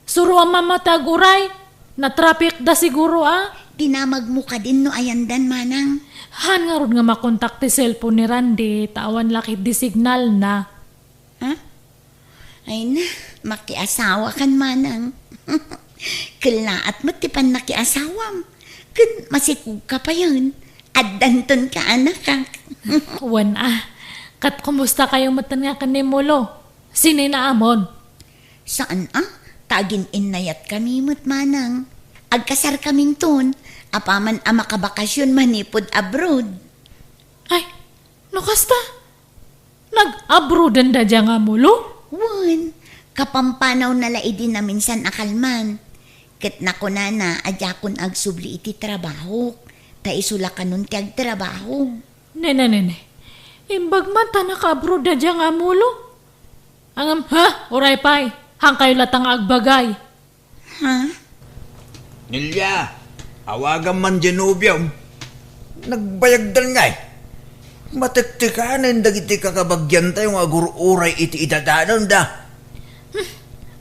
Suroam a mata aguray. Natrapikda siguro a. Dinamagmo kadin no ayandan, manang. Haan ngarud nga makontak ti cellphone ni Randy, ta awan la ketdi signalna. Ha? Ay na, makiasawakan, manang. Kellaat met ti pannakiasawam. Ken masikogka payen. Addanton kaanakak. Wen a. Ket kumustakayo metten nga ken ni Mulo? Sininaamon? Saan a? Ta agin-innayatkami met, manang. Agkasarkaminton, apaman a makabakasion manipud abroad. Ay, no kasta? Nag-abroaden dayta nga Mulo? Wen, kapampanawna la idi naminsan a kalman. Ket nakunana a diakon agsubli iti trabahok, ta isu la kanon ti agtrabaho. Nene, nene. Imbag man ta naka-abroad dayta nga Mulo. Ngem, ha? Uray pay. Hangkayo latta nga agbagay. Ha? Nelia, awagam man diay nobiom. Nagbayagdan ngay. Matektekanen dagiti kakabagiantayo nga agur-uray iti idadanonda. Hmm.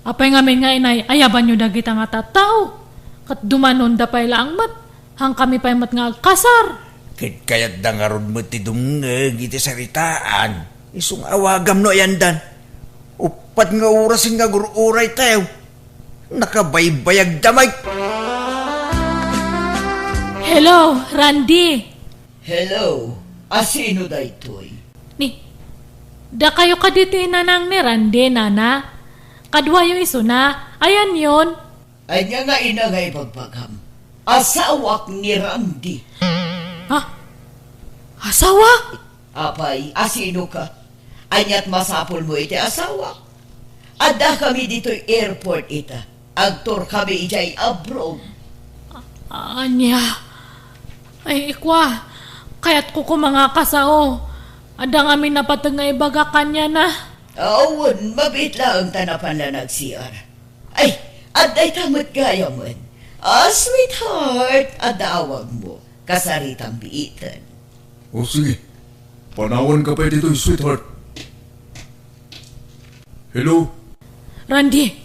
Apay ngamin nga inay-ayabanyo dagita nga tattao? Ket dumanonda pay laeng met. Hangkami pay met nga agkasar. Ket kayatda ngarud met ti dumngeg iti saritaan. Isu nga awagam no ayandan. Uppat nga orasen nga agur-uraytayo. Nakabaybayagda met. Hello, Randy. Hello. A sino daytoy? Ni, dakayo kadi ti nanang ni Randy, nana? Kaduayo isuna. Ayanyon? Ania nga ina nga ibagbagam? Asawak ni Randy. Ha? Asawa? Apay, a sino ka? Ania't masapulmo iti asawak? Addakami ditoy airport ita. Agtour kami idiay abroad. Ania? Ay, ikwa, kayatko koma nga kasao. Adda ngamin napateg nga ibaga kaniana. Awan, mabiit laeng ta napan la nag-C R. Ay, adda ita met gayamen. Ah, sweetheart, adda awagmo. Kasaritam biiten. O sige, panawanka pay ditoy, sweetheart. Hello? Randy,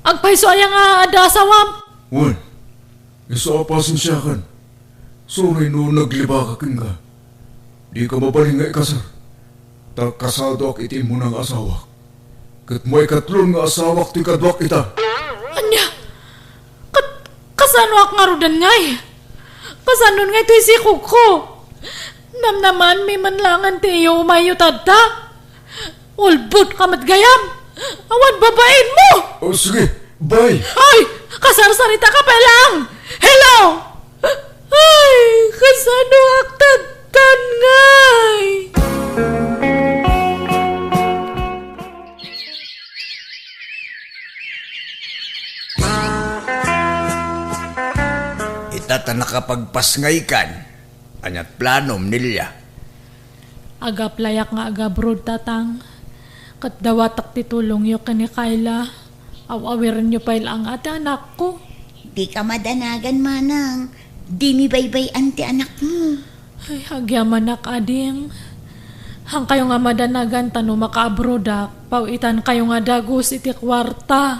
agpayso aya nga adda asawam? Wen, isu a pasensiakan. Sorry no naglibaka kenka. Dika mabalin nga ikasar. Ta kasadoak iti immuna nga asawak. Ket maikatlon nga asawak ti kaduak ita. Ania? Kat-, kasanoak ngaruden ngay? Kasanon ngay toy sikogko? Namnamaanmi man laengen ti iyo umayyo tatta? Ulbotka met gayam! Awan babainmo! O, sige, bye! Ay! Kasarsaritaka pay laeng! Hello! Ay, kasanoak tattan ngay? Ita ta nakapagpasngaykan. Ania't planom, Nelia? Agaplayak nga agabroad, Tatang. Ket dawatek ti tulongyo ken ni Kayla. Aw-awirenyo pay laeng a ti anakko. Dika madanagan, manang. Dimi baybay-an ti anakmo. Ay, agyamanak, ading. Hankayo nga madanagan ta no makaabroadak, paw-itankayo nga dagus iti kuarta.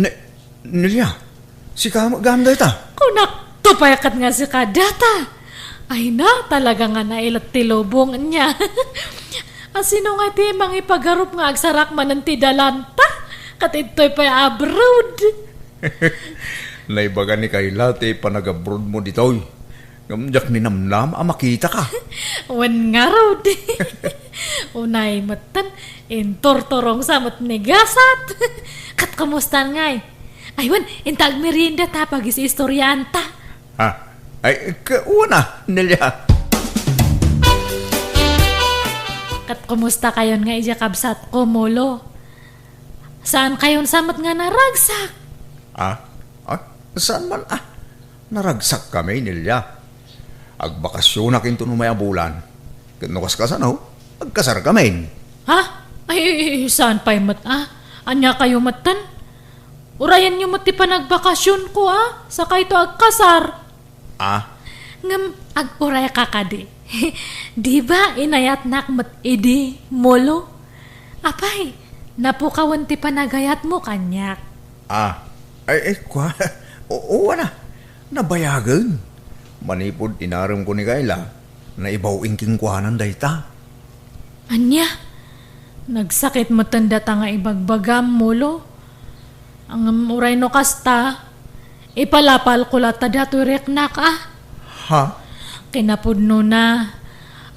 Ne-, Nelia, sika met gayam dayta? Kunakto pay ket nga sika dayta. Ay na, talaga nga nailet ti lubong niya. Asino nga ti mangipagarup nga agsarak manen ti dalanta? Ket ditoy pay abroad. Naibaga ni Kayla ti panagabroadmo ditoy. Ngem diak ninamnam a makitaka. Wen ngarud. Unay metten, inturturongsa met ni gasat. Ket kumusta ngay? Ay wen, inta agmerienda ta pagis-istoriaanta. Ha? Ay, ka-, una, Nelia. Ket kumusta kayon nga idiay kabsatko, Molo? Saan kayon sa met nga naragsak? Ah? Ah? Saan man? Ah, naragsak kami, Nelia. Agbakasyonak inton umay a bulan. Ket no kas kasano, agkasar kami. Ha? Ay, ay, ay, saan pay met, ah? Ania kayo metten? Urayenyo met ti panagbakasyonko, ah? Sakayto agkasar. Ah? Ngem ag-urayka kadi. Di ba inayatnak met idi, Molo? Apay, napukawen ti panagayatmo kaniak. Ah, ay, ay, kua-, o-, oo, ana. Nabayagen. Manipud inaremko ni Kayla, naibaw-ing kenkuana dayta. Ania? Nagsakit metten dayta nga ibagbagam, Molo. Ngem uray no kasta, ipalapalko latta datoy riknak, a. Ha? Kinapudnona,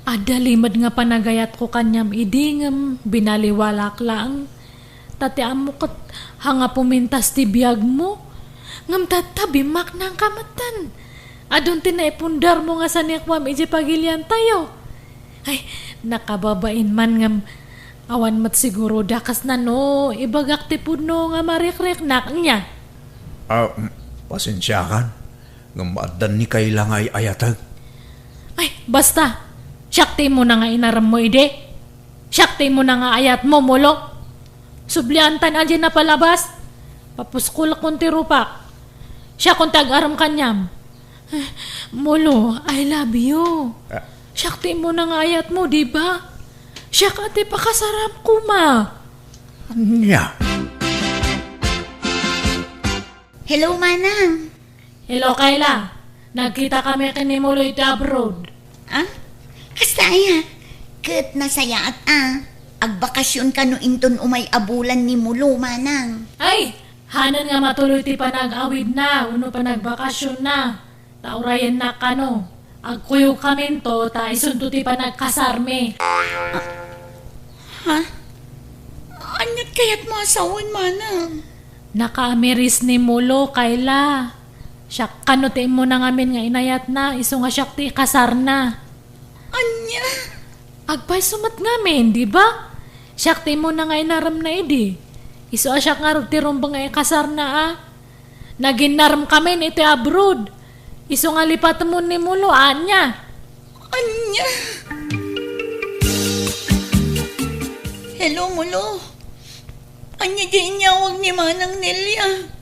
adda limed nga panagayatko kaniam idi ngem binaliwalak laeng. Ta ti ammo ket haan nga pumintas ti biagmo. Ngem tatta, bimmaknangka metten. Adun ti naipundarmo nga sanikuam idiay pagiliantayo. Ay, nakababain man ngem awan met siguro dakesna no ibagak ti pudno nga marikriknak, nia? Ah, mm, pasensiakan. Ngem adda ni Kayla nga ay-ayatek. Ay, basta! Siak ti immuna nga inaremmo idi. Siak ti immuna nga ayatmo, Molo. Sublianta a diay napalabas. Papuskolkon ti rupak. Siakon ti agarem kaniam. Eh, Molo, I love you. Ah. Siak ti immuna nga ayatmo, di ba? Siak a ti pakasaram koma. Ania? Hello, Manang. Hello, Kayla. Nagkita kami ken ni Molo iti abroad. Ah? Kasta aya? Ket nasayaat a. Agbakasyon kano inton umay a bulan ni Molo, Manang. Ay, hanen nga matuloy ti panag-awidna wenno panagbakasyonna. Ta urayennak kano. Agkuyogkaminto ta isunto ti panagkasarmi. Ah, ha? Aniat kayatmo a sawen, Manang? Nakaamiris ni Molo, Kayla. Siak kano ti immuna ngamin nga inayatna, isu nga siak ti ikasarna. Ania? Agpayso met ngamin, di ba? Siak ti immuna nga inaremna idi. Isu a siak ngarud ti rumbeng nga ikasarna, a. Naginnarem kamin iti abroad. Isu nga lipatemon ni Molo, ania? Ania? Hello, Molo. Ania diay inyawag ni Manang Nelia?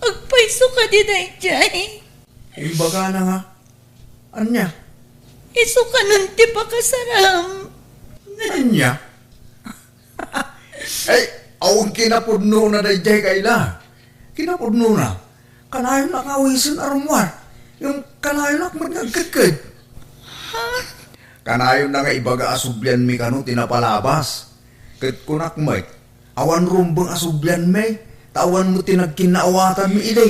Agpayso kadi daydiay? Imbagana nga. Ania? Isu kanon ti pakasaram. Ania? Ay, awan kinapudnona daydiay, Kayla. Kinapudnona, kanayon nga awisen a rummuar. Ngem kanayonak met nga agkedked. Ha? Kanayonna nga ibaga a sublianmi kano ti napalabas. Ket kunak met, awan rumbeng a sublianmi, ta awan met ti nagkinnaawatanmi idi.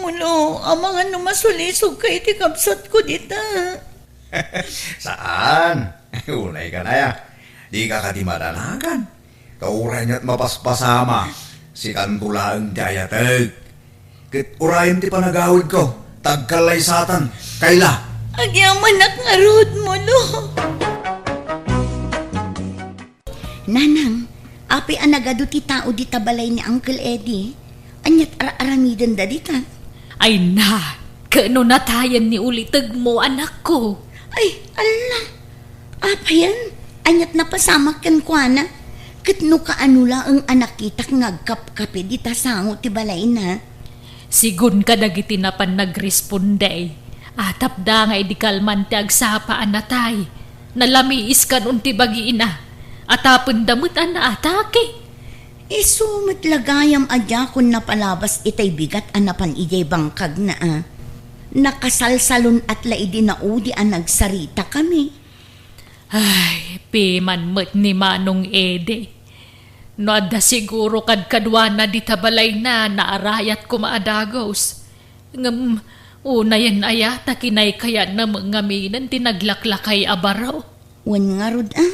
Molo, amangan no masulisogka iti kabsatko dita. Saan? Unay ka na ya. Dika kadi madanagan. Ta uray nia't mapaspasama, sikanto laeng ti ayatek. Ket urayem ti panagawidko, ta agkallaysatan, Kayla. Agyamanak ngarud, Molo. Nanang, apay a nagadu ti tao dita balay ni Uncle Eddie? Aniat ar-aramidenda dita? Ay na, ket no natayen ni ulitegmo, anakko. Ay, alla! Apayen, aniat napasamak kenkuana? Ket no kaano laeng a nakitak nga agkapkapi dita sango ti balayna? Sigun kadagiti napan nagresponde, atapda nga idi kalman ti agsapa a natay, nalamiis kanon ti bagina, atapenda met a naatake. Isu met la gayam a diakon napalabas itay bigat a napan idiay bangkagna a. Nakasalsalun-at la idi naudi a nagsaritakami. Ay, piman met ni Manong Ede. No adda siguro kadkaduana dita balayna, naarayat koma a dagus. Ngem, unayen aya ta kinaykayatna met ngaminen ti naglaklakay a baro? Wen ngarud a.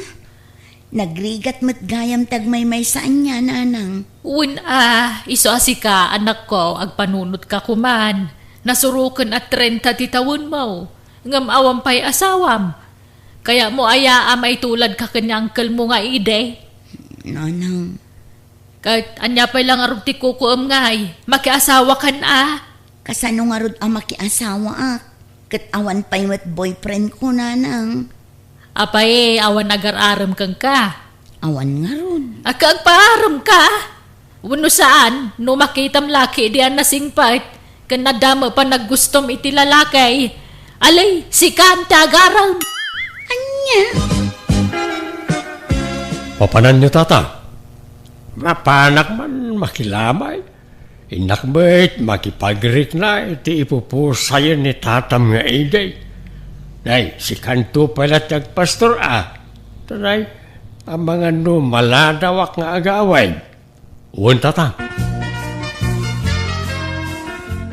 Nagrigat met gayam ti agmaymaysa ania, nanang. Wen a, isu a sika, anakko, agpanunotka koman. Nasuroken a trenta ti tawenmo, ngem awan pay asawam. Kayatmo aya a maituladka ken ni angkelmo nga idi? Nanang. Ket ania pay la ngarud ti kukuem ngay? Makiasawakan a? Kasano ngarud a makiasawaak? Ket awan pay met boyfriend ko, nanang. Apay, awan agar-arem kenka? Awan ngarud. Aka agpaarem ka? Wenno saan, no makitam laki di a nasingpet, ken nadda met panaggustom iti lalaki. Alay, sikan ti agarem. Ania? Papananyo, tata? Mapanak man makilamay. Innak met makipagrikna iti ipupusayen ni tatam nga idi. Nay, sikanto pay la ti agpastor a. Tanay, amangan no maladawak nga agawid. Wen, tata.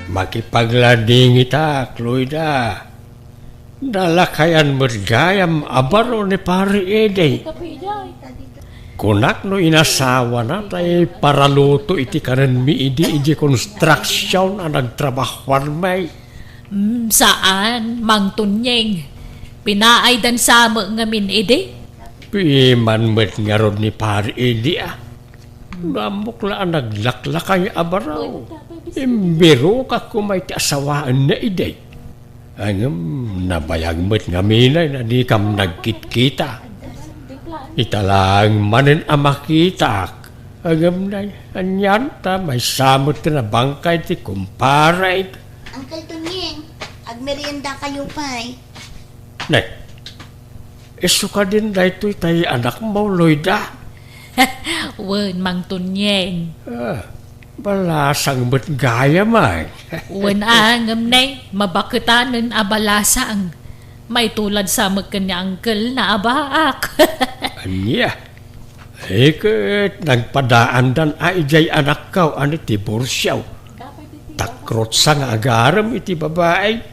Makipagladingitak, Loida. Nalakayan met gayam a baro ni Pari Ede. Kunak no inasawana tay paraluto iti kanenmi idi idiay construction a nagtrabahuanmi. Mm, saan, Mang Tunyeng. Pinaaydan sa met ngamin idi? Piman met ngarud ni Pari Ede a. Ammok la a naglaklakay a baro. Imbirokak koma iti asawaenna idi. Ngem nabayag met ngamin a dikam nagkitkita. Ita laeng manen a makitak. Ngem nay, anian ta maysa met ti nabangkay ti kumpare. Uncle Tunyeng, agmeriendakayo pay. Nay, isu kadin daytoy tay anakmo, Loida? Wen, Mang Tunyeng. Ah, balasang met gayam ay. Wen a, ngem nay, mabaketanen a balasang. Maitulad sa met ken ni angkelna a baak. Ania? Iket nagpadaandan a idiay anakko a ni Tiburcio. Takrotsa nga agarem iti babai.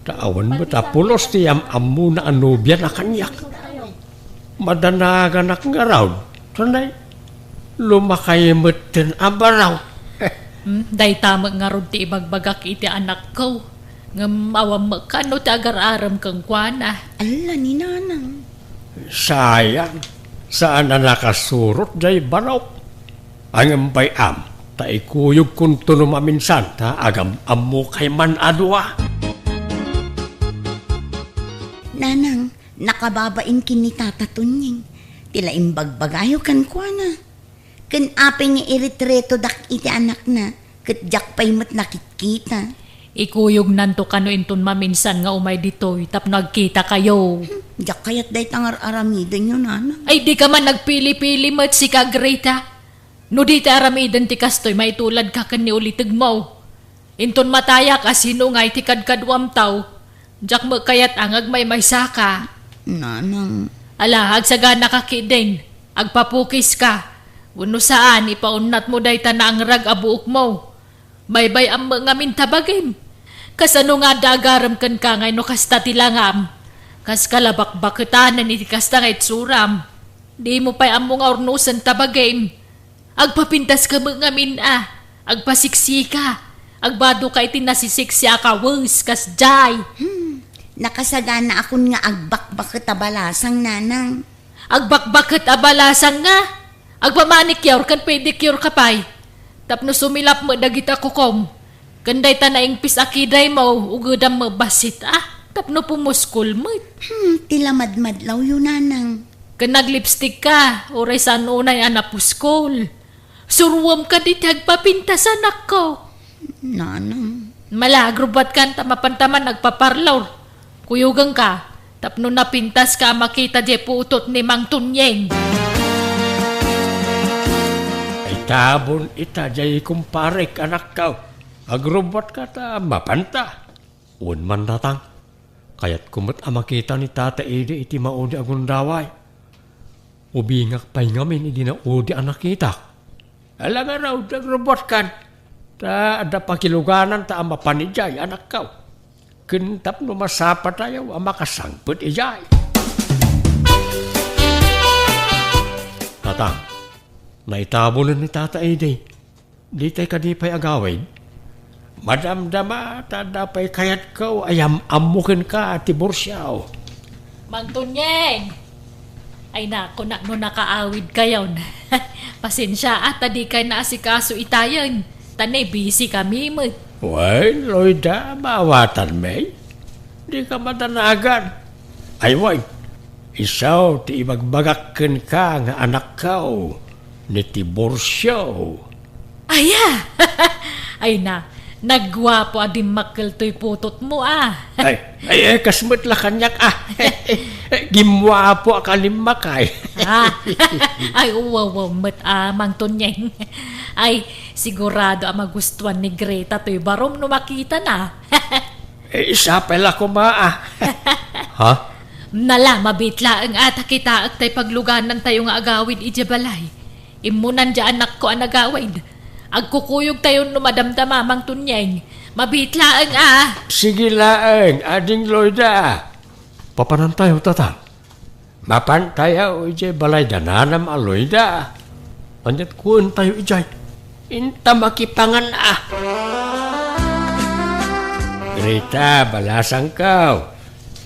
Ta awan met a pulos ti am-ammona a nobiana kaniak. Madanaganak ngarud, tanay, lumakay metten a baro. Hmm, dayta met ngarud ti ibagbagak iti anakko. Ngem awan met kano ti agar-arem kenkuana. Alla ni nanang. Sayang, saan a nakasurot jay barok. Ngem bay-am, ta ikuyogkonto no maminsan, ta agam-ammokay man a dua. Nanang, nakababain ken ni Tata Tunyeng. Ti la imbagbagayo kenkuana. Ken apay nga iretretodak iti anakna, ket diak pay met nakitkita. Ikuyog nanto kano inton maminsan nga umay ditoy tapno agkitakayo. Hmm, diak kayat dayta nga ar-aramidenyo, nanang. Ay, dika man nagpili-pili met, sika, Greta. No di ti aramiden ti kastoy, maituladka ken ni ulitegmo. Inton matayak a sino ngay ti kadkaduamtaw, diak met kayat a nga agmaymaysaka. Nanang. Ala, agsaganaka ketdin. Agpapukiska. Wenno saan, ipaunnatmo dayta naangrag a buokmo. Baybay-am met ngamin ta bagim. Kasano nga adda agarem kenka ngay no kasta ti langam? Kaska la bakbaketanen iti kasta nga itsuram. Dimo pay ammo nga urnosen ta bagim. Agpapintaska met ngamin a, agpasiksika, agbadoka iti nasisiksi a kawes, kasdiay. Hmm, nakasaganaakon nga agbakbaket a balasang, nanang. Agbakbaket a balasang nga? Agpamanicure ken pedicure ka pay. Tapno sumilap met dagiti kukom. Ken dayta naingpis a kidaymo, ugedam met bassit a, tapno pumuskol met. Hmm, ti la madmadlawyo, nanang. Ken naglipstick ka, uray saan unay a napuskol. Suruem kadi ti agpapintas, anakko. Nanang. Mala, agrubbuatkan ta mapanta man agpaparlor. Kuyogenka, tapno napintaska a makita diay putot ni Mang Tunyeng. Ay, Tabon ita jay kumparek, anakko. Agrubbuatka ta mapanta. Wen man, tatang. Kayatko met a makita ni Tata Edi iti maudi a gundaway. Ubingak pay ngamin idi naudi a nakitak. Ala ngarud, agrubbuatkan. Ta adda pakilugananta a mapan idiay, anakko. Ken tapno masapatayo a makasangpet idiay. Tatang, naitabulen ni Tata Edi. Ditay kadi pay agawid? Madamdama ta adda pay kayatko a yam-ammo kenka, Tiburcio. Mang Tunyeng! Ay, naku, na, no nakaawidkayon. Pasensia, ah, ta dikay naasikaso itayen. Ta ne, busy kami met. Wen, Loida, maawatanmi. Dika madanagan. Ay, wen, isu ti ibagbagak kenka nga anakko, ni Tiburcio. Aya! Ay na, nagguapo a dimmakkel toy putotmo, ah. Ay, ay, ay, kas met la kaniak, ah. Gimmuapo a kalimmak, ay. Ah, ay, uwaw, uwaw, met, ah, Mang Tunyeng. Ay, sigurado a magustuan ni Greta toy barom no makitana. Eh, sapay la koma, ah. Ha? Nala, mabitlaeng a ta kitaek tay pagluganantayo nga agawid idiay balay. Immunan diay anakko a nagawid. Agkukuyogtayon no madamdama, Mang Tunyeng. Mabitlaeng a. Sige laeng, Ading Loida. Papanantayo, tatang. Mapantayo idiay balay da nanam a Loida. Aniat kuentayo idiay? Inta makipangan a. Greta, balasangko.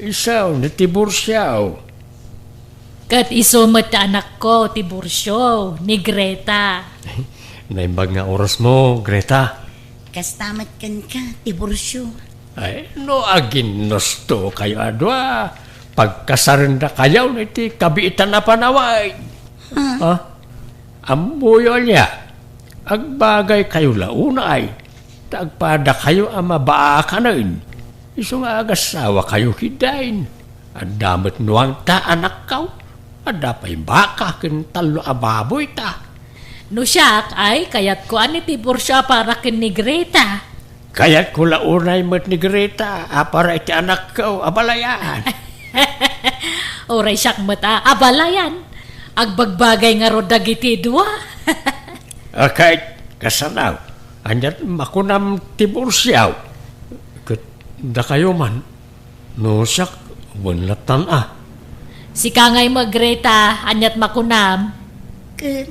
Isu ni Tiburcio. Ket isu met ti anakko, Tiburcio, ni Greta. Naimbag nga orasmo, Greta. Kasta met kenka, Tiburcio. Ay, no aginnustokayo a dua, pagkasarendakayon iti kabiitan a panawen. Ah. Ha? Ammoyo ania? Agbagaykayo la unay, ta agpadakayo a mabaakanen. Isu nga agasawakayo ketdin. Adda met nuangta, anakko. Adda pay baka ken tallo a baboyta. No siak, ay, kayatko a ni Tiburcio a para ken ni Greta. Kayatko la unay met ni Greta a para iti anakko a balayan. Uray siak met a, a balayan. Agbagbagay ngarud dagiti dua. Akay, kasano? Aniat makunam, Tiburcio? Ket dakayo man, no siak, wen lattan a. Sika ngay met, Greta, aniat makunam? Ket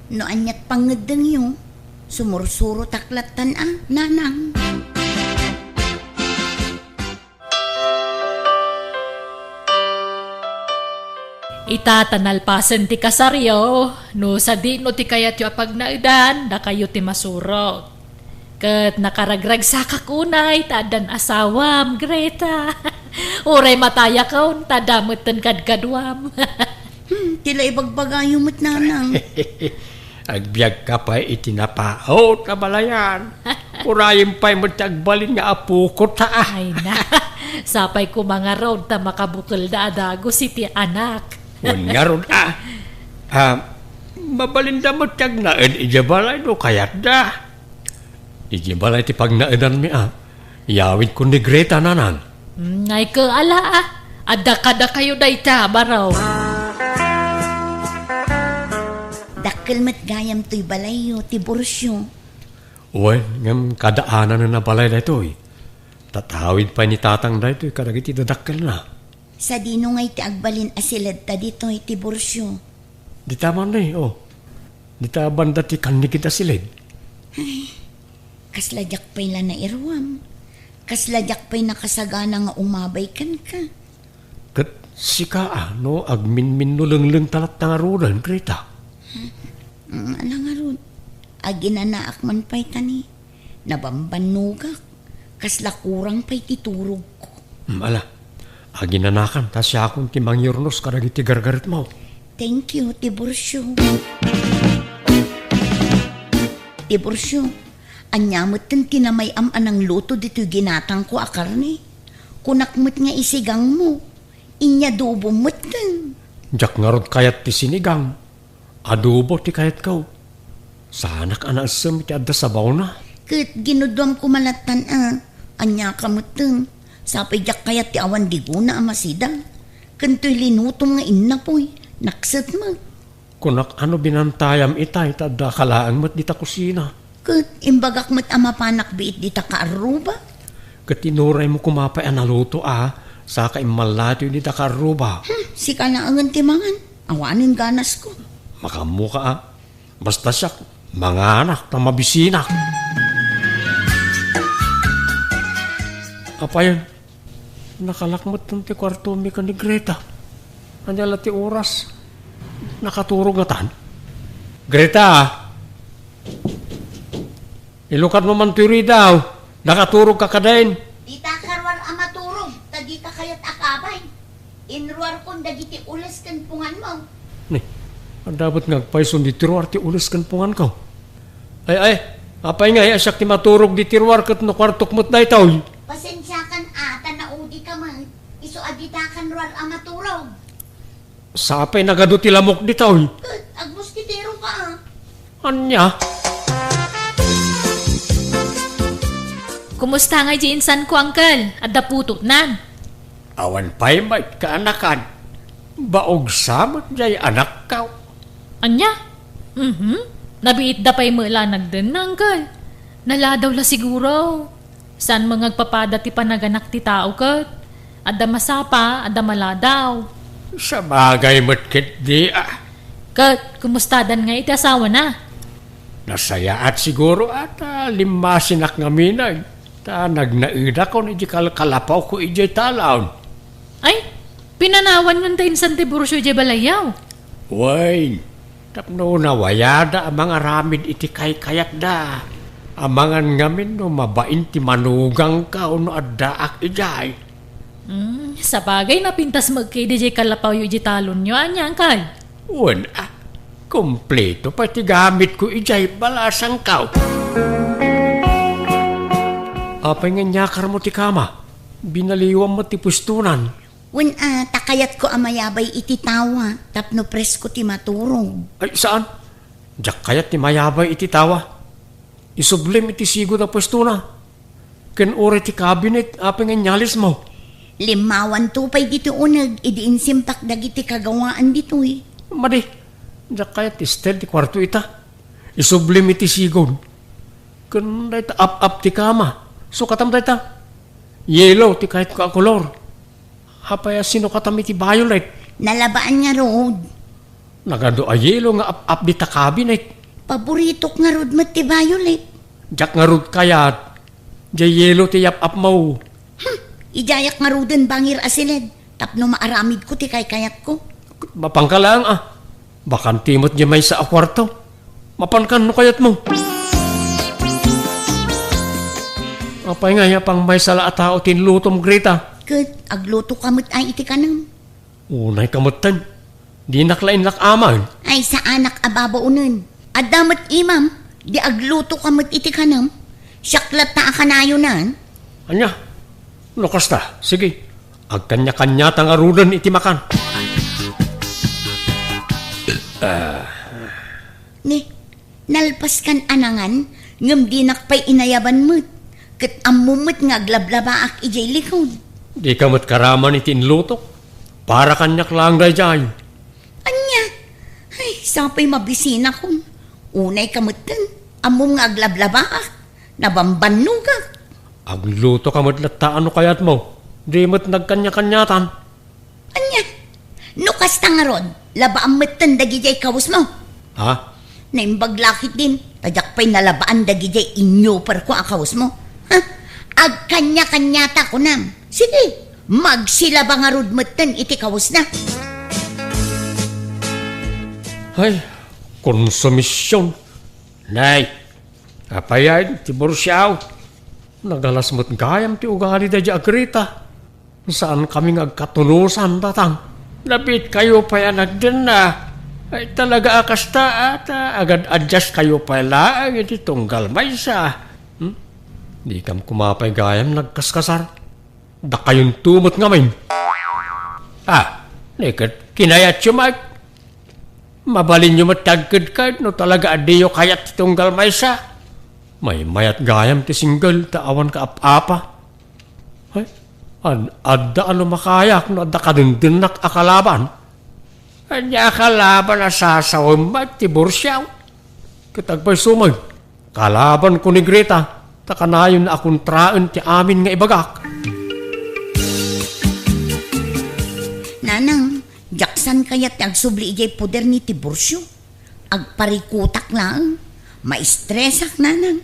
no aniat pangngeddengyo, sumursurotak lattan a, nanang. Ita ta nalpasen ti kasaryo, no sadino ti kayatyo a pagnaedan, dakayo ti masurot. Ket nakaragragsakak unay ta addan asawam, Greta. Uray matayakon ta adda metten kadkaduam. Hmm, ti la ibagbagayo met, nanang. Agbiagka pay iti napaut a balayan. Urayem pay met ti agbalin nga apokota, ah. Ay na, sapay koma ngarud ta makabukelda a dagus iti anak. Wen ngarud, ah. Ah, mabalinda met ti agnaed idiay balay no kayatda. Idiay balay ti pagnaedanmi, ah. Iyawidko ni Greta, nanang. Mm, ay ket ala, ah. Adda kadakayo dayta, baro. Dakkel met gayam toy balayyo, Tiburcio. Wen, ngem kadaananen a balay daytoy. Tatawid pay ni tatang daytoy kadagiti dadakkelna. Sadino ngay ti agbalin a siledta ditoy, Tiburcio? Dita man, eh, oh. Dita banda ti kannigid a siled. Ay, kasla diak pay la nairuam. Kasla diak pay nakasagana nga umabay kenka. Ket sika, a, no agminminno lenglengta latta ngaruden, Greta? Mm, ala ngarud, aginanaak man pay ta ni, nabambannogak, kasla kurang pay ti turogko. Mm, ala, aginanakan ta siakon ti mangyurnos kadagiti gargaretmo. Thank you, Tiburcio. Tiburcio, ania metten ti namay-am a nangluto ditoy ginatangko a karne? Kunak met nga isigangmo, inyadobo metten. Diak ngarud kayat ti sinigang. Adobo ti kayatko. Saanak a naessem iti adda sabawna. Ket ginuduam koma lattan a, ania ka metten? Sapay diak kayat ti awan digona a masida. Ken toy linutom nga innapoy, nakset met. Kunak a no binantayam itay ta addaka laeng met dita kusina. Ket imbagak met a mapanak biit dita kaarruba. Ket inuraymo koma pay a naluto a, saka immallatoy dita kaarruba. Hmm, sika laengen ti mangan. Awanen ganasko. Makaammoka a. Basta siak, manganak ta mabisinak. Apay, nakalak metten ti kuartomi ken ni Greta. Ania la ti oras? Nakaturog ngatan. Greta! Ilukadmo man toy ridaw. Nakaturog ka kadin. Dita ka ruar a maturog, ta dika kayat a kabay. Inruarkon dagiti ules ken punganmo. Ni, adda met nga agpayson diti ruar ti ules ken punganko. Ay, ay, apay ngay a siak ti maturog diti ruar ket no kuartok met daytoy? Pasensiakan a, ta naudika met. Isu a dita kan ruar a maturog. Sapay nagadu ti lamok ditoy. Ket agmuskitero ka, a. Ania? Kumusta nga di insanko, Uncle? Adda putotnan? Awan pay met kaanakan. Baog sa met jay anakko. Ania? Mhm. Nabiitda pay met la nagdenna, Uncle. Naladaw la siguro. Saan met nga agpapada ti panaganak ti tao ket adda masapa, adda maladaw. Sabagay met ketdi a. Ket kumustadan nga iti asawana? Nasayaat siguro a ta limmasinak ngamin a, ta nagnaedakon iti kalkalapawko idiay talon. Ay, pinanawan ngan ta insan ti burso idiay balayyo? Wen, tapno nawayada a mangaramid iti kaykayatda. Amangan ngamin no mabain ti manugangko no addaak idiay. Hmm, sabagay, napintas met ketdi diay kalapawyo idiay talonyo, ania, Uncle? Wen, a, kompleto pay ti gamitko idiay balasangko. Apay nga inyakarmo ti kama? Binaliwam met ti puestonan. Wen a, ta kayatko a mayabay iti tawa tapno presko ti maturog. Ay, saan? Diak kayat ti mayabay iti tawa. Isublim iti sigud a puestona. Ken uray ti kabinet, apay nga inyalismo? Limmawanto pay ditoy uneg idi insimpak dagiti kagawaan ditoy. Madi, diak kayat ti style ti kuarto ita. Isublim iti sigud. Ken dayta ap-ap ti kama. Sukatam dayta. Yellow ti kayatko a kolor. Apay a sinukatam iti violet? Nalabaan ngarud. Nagadu a yellow nga ap-ap dita kabinet. Paboritok ngarud met ti violet. Diak ngarud kayat. Diay yellow ti yap-apmo. Hmm, idiayak ngaruden bangir a siled tapno maaramidko ti kaykayatko. Mapanka laeng a. Bakante met diay maysa a kuarto. Mapankan no kayatmo. Apay nga, ya pang maysa la a tao ti inlutom, Greta? Ket aglutoka met ay iti kanem. Unayka metten. Dinak la inlak-aman. Ay, saanak a babaonen. Adda met imam, di aglutoka met iti kanem. Siak latta a kanayonan. Ania? No kasta, sige. Agkanya-kanyata ngaruden iti makan. Ah. Ni, nalpaskan a nangan, ngem dinak pay inayaban met. Ket ammom met nga aglablabaak idiay likod. Dika met karaman iti inlutok. Para kaniak laeng daydiay. Ania? Ay, sapay mabisinakon. Unayka metten, ammom nga aglablabaak, nabambannogak. Aglutoka met latta no kayatmo. Di met nagkanya-kanyatan. Ania? No kasta ngarud, labaam metten dagidiay kawesmo. Ha? Naimbag la ketdin, ta diak pay nalabaan dagidiay inyoperko a kawesmo. Ha? Agkanya-kanyata kunam. Sige, magsilaba ngarud metten iti kawesna. Ay, konsumision. Nay, apay a diborsiaw? Nagalas met gayam ti ugali daydiay a Greta. Saankami nga agkatunosan, tatang. Nabiitkayo pay a nagdenna. Ay, talaga a kasta, a, ta agad-adjaskayo pay laeng iti tunggal maysa. Hmm? Dikam koma pay gayam nagkaskasar. Dakayonto met ngamin. Ah, ni ket kinayatyo met. Mabalinyo met ti agkedked no talaga a diyo kayat ti tunggal maysa. Maymayat gayam ti single ta awan kaap-apa. Ay, ad-, adda a lumakayak no adda kadendengnak a kalaban. Ania a kalaban a sasawem met ti bursiaw? Ket agpayso met, kalabanko ni Greta, ta kanayon a kontraen ti amin nga ibagak. Nanang, diak saan kayat ti agsubli idiay poder ni Tiburcio. Agparikotak laeng. Maistresak, nanang.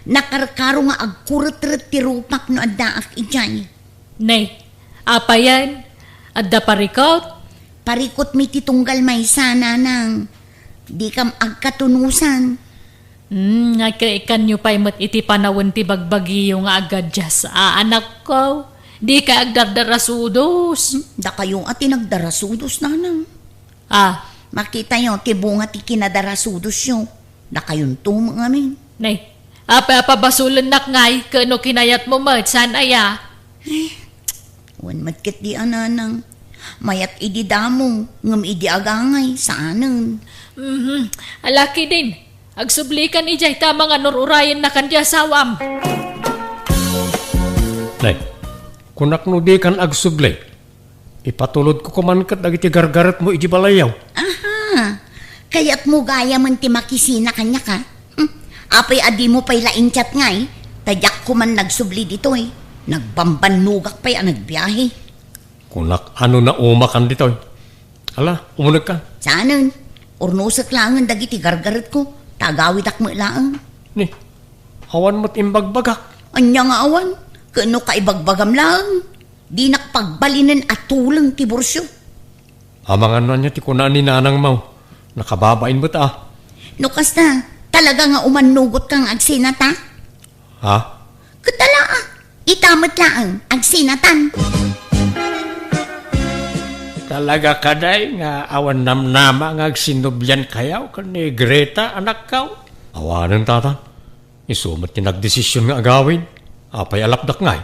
Nakarkaro nga agkuretret ti rupak no addaak idiay. Nay, apayen? Adda parikot? Parikot mi ti tunggal maysa, nanang. Dikam agkatunosan. Hmm, nga kaikanyo pay met iti panawen ti bagbagiyo nga agadias, a, anakko. Dikay agdardarasudos. Hmm, dakayo a ti nagdarasudos, nanang. Ah. Makitayo ti bunga ti kinadarasudosyo. Dakayonto met ngamin. Nay, apay a pabasolennak ngay, ket no kinayatmo met, saan aya? Eh, wen met ketdi a, nanang. Mayat idi damo, ngem idi agangay, saanen. Mhm. Alakidin, agsublikan idiay ta amangan ur-urayennakan ti asawam. Nay, kunak no dikan agsubli, ipatulodko koman ket dagiti gargaretmo idiay balayyo. Aha. Kayatmo gayamen ti makisina kaniak, a? Hmm. Apay a dimo pay la in-chat ngay? Ta diak koman nagsubli ditoy. Nagbambannogak pay a nagbiahe. Kunak a no naumakan ditoy. Ala, umunegka. Saanen? Urnosek laengen dagiti gargaretko, ta agawidak met laeng. Ni, awan met imbagbagak. Ania nga awan? Ket no kaibagbagam laeng, dinak pagbalinen a tuleng ti Tiburcio. Amangan no ania ti kuna ni nanangmo. Nakababain met a. No kasta, talaga nga umannugotka nga agsinata? Ha? Ket ala, a. Ita met laeng, agsinatan. Talaga kadi nga awan namnama nga agsinnobiankayo ken ni Greta, anakko? Awanen, tata. Isu met ti nagdesision nga agawid. Apay a lapdak ngay?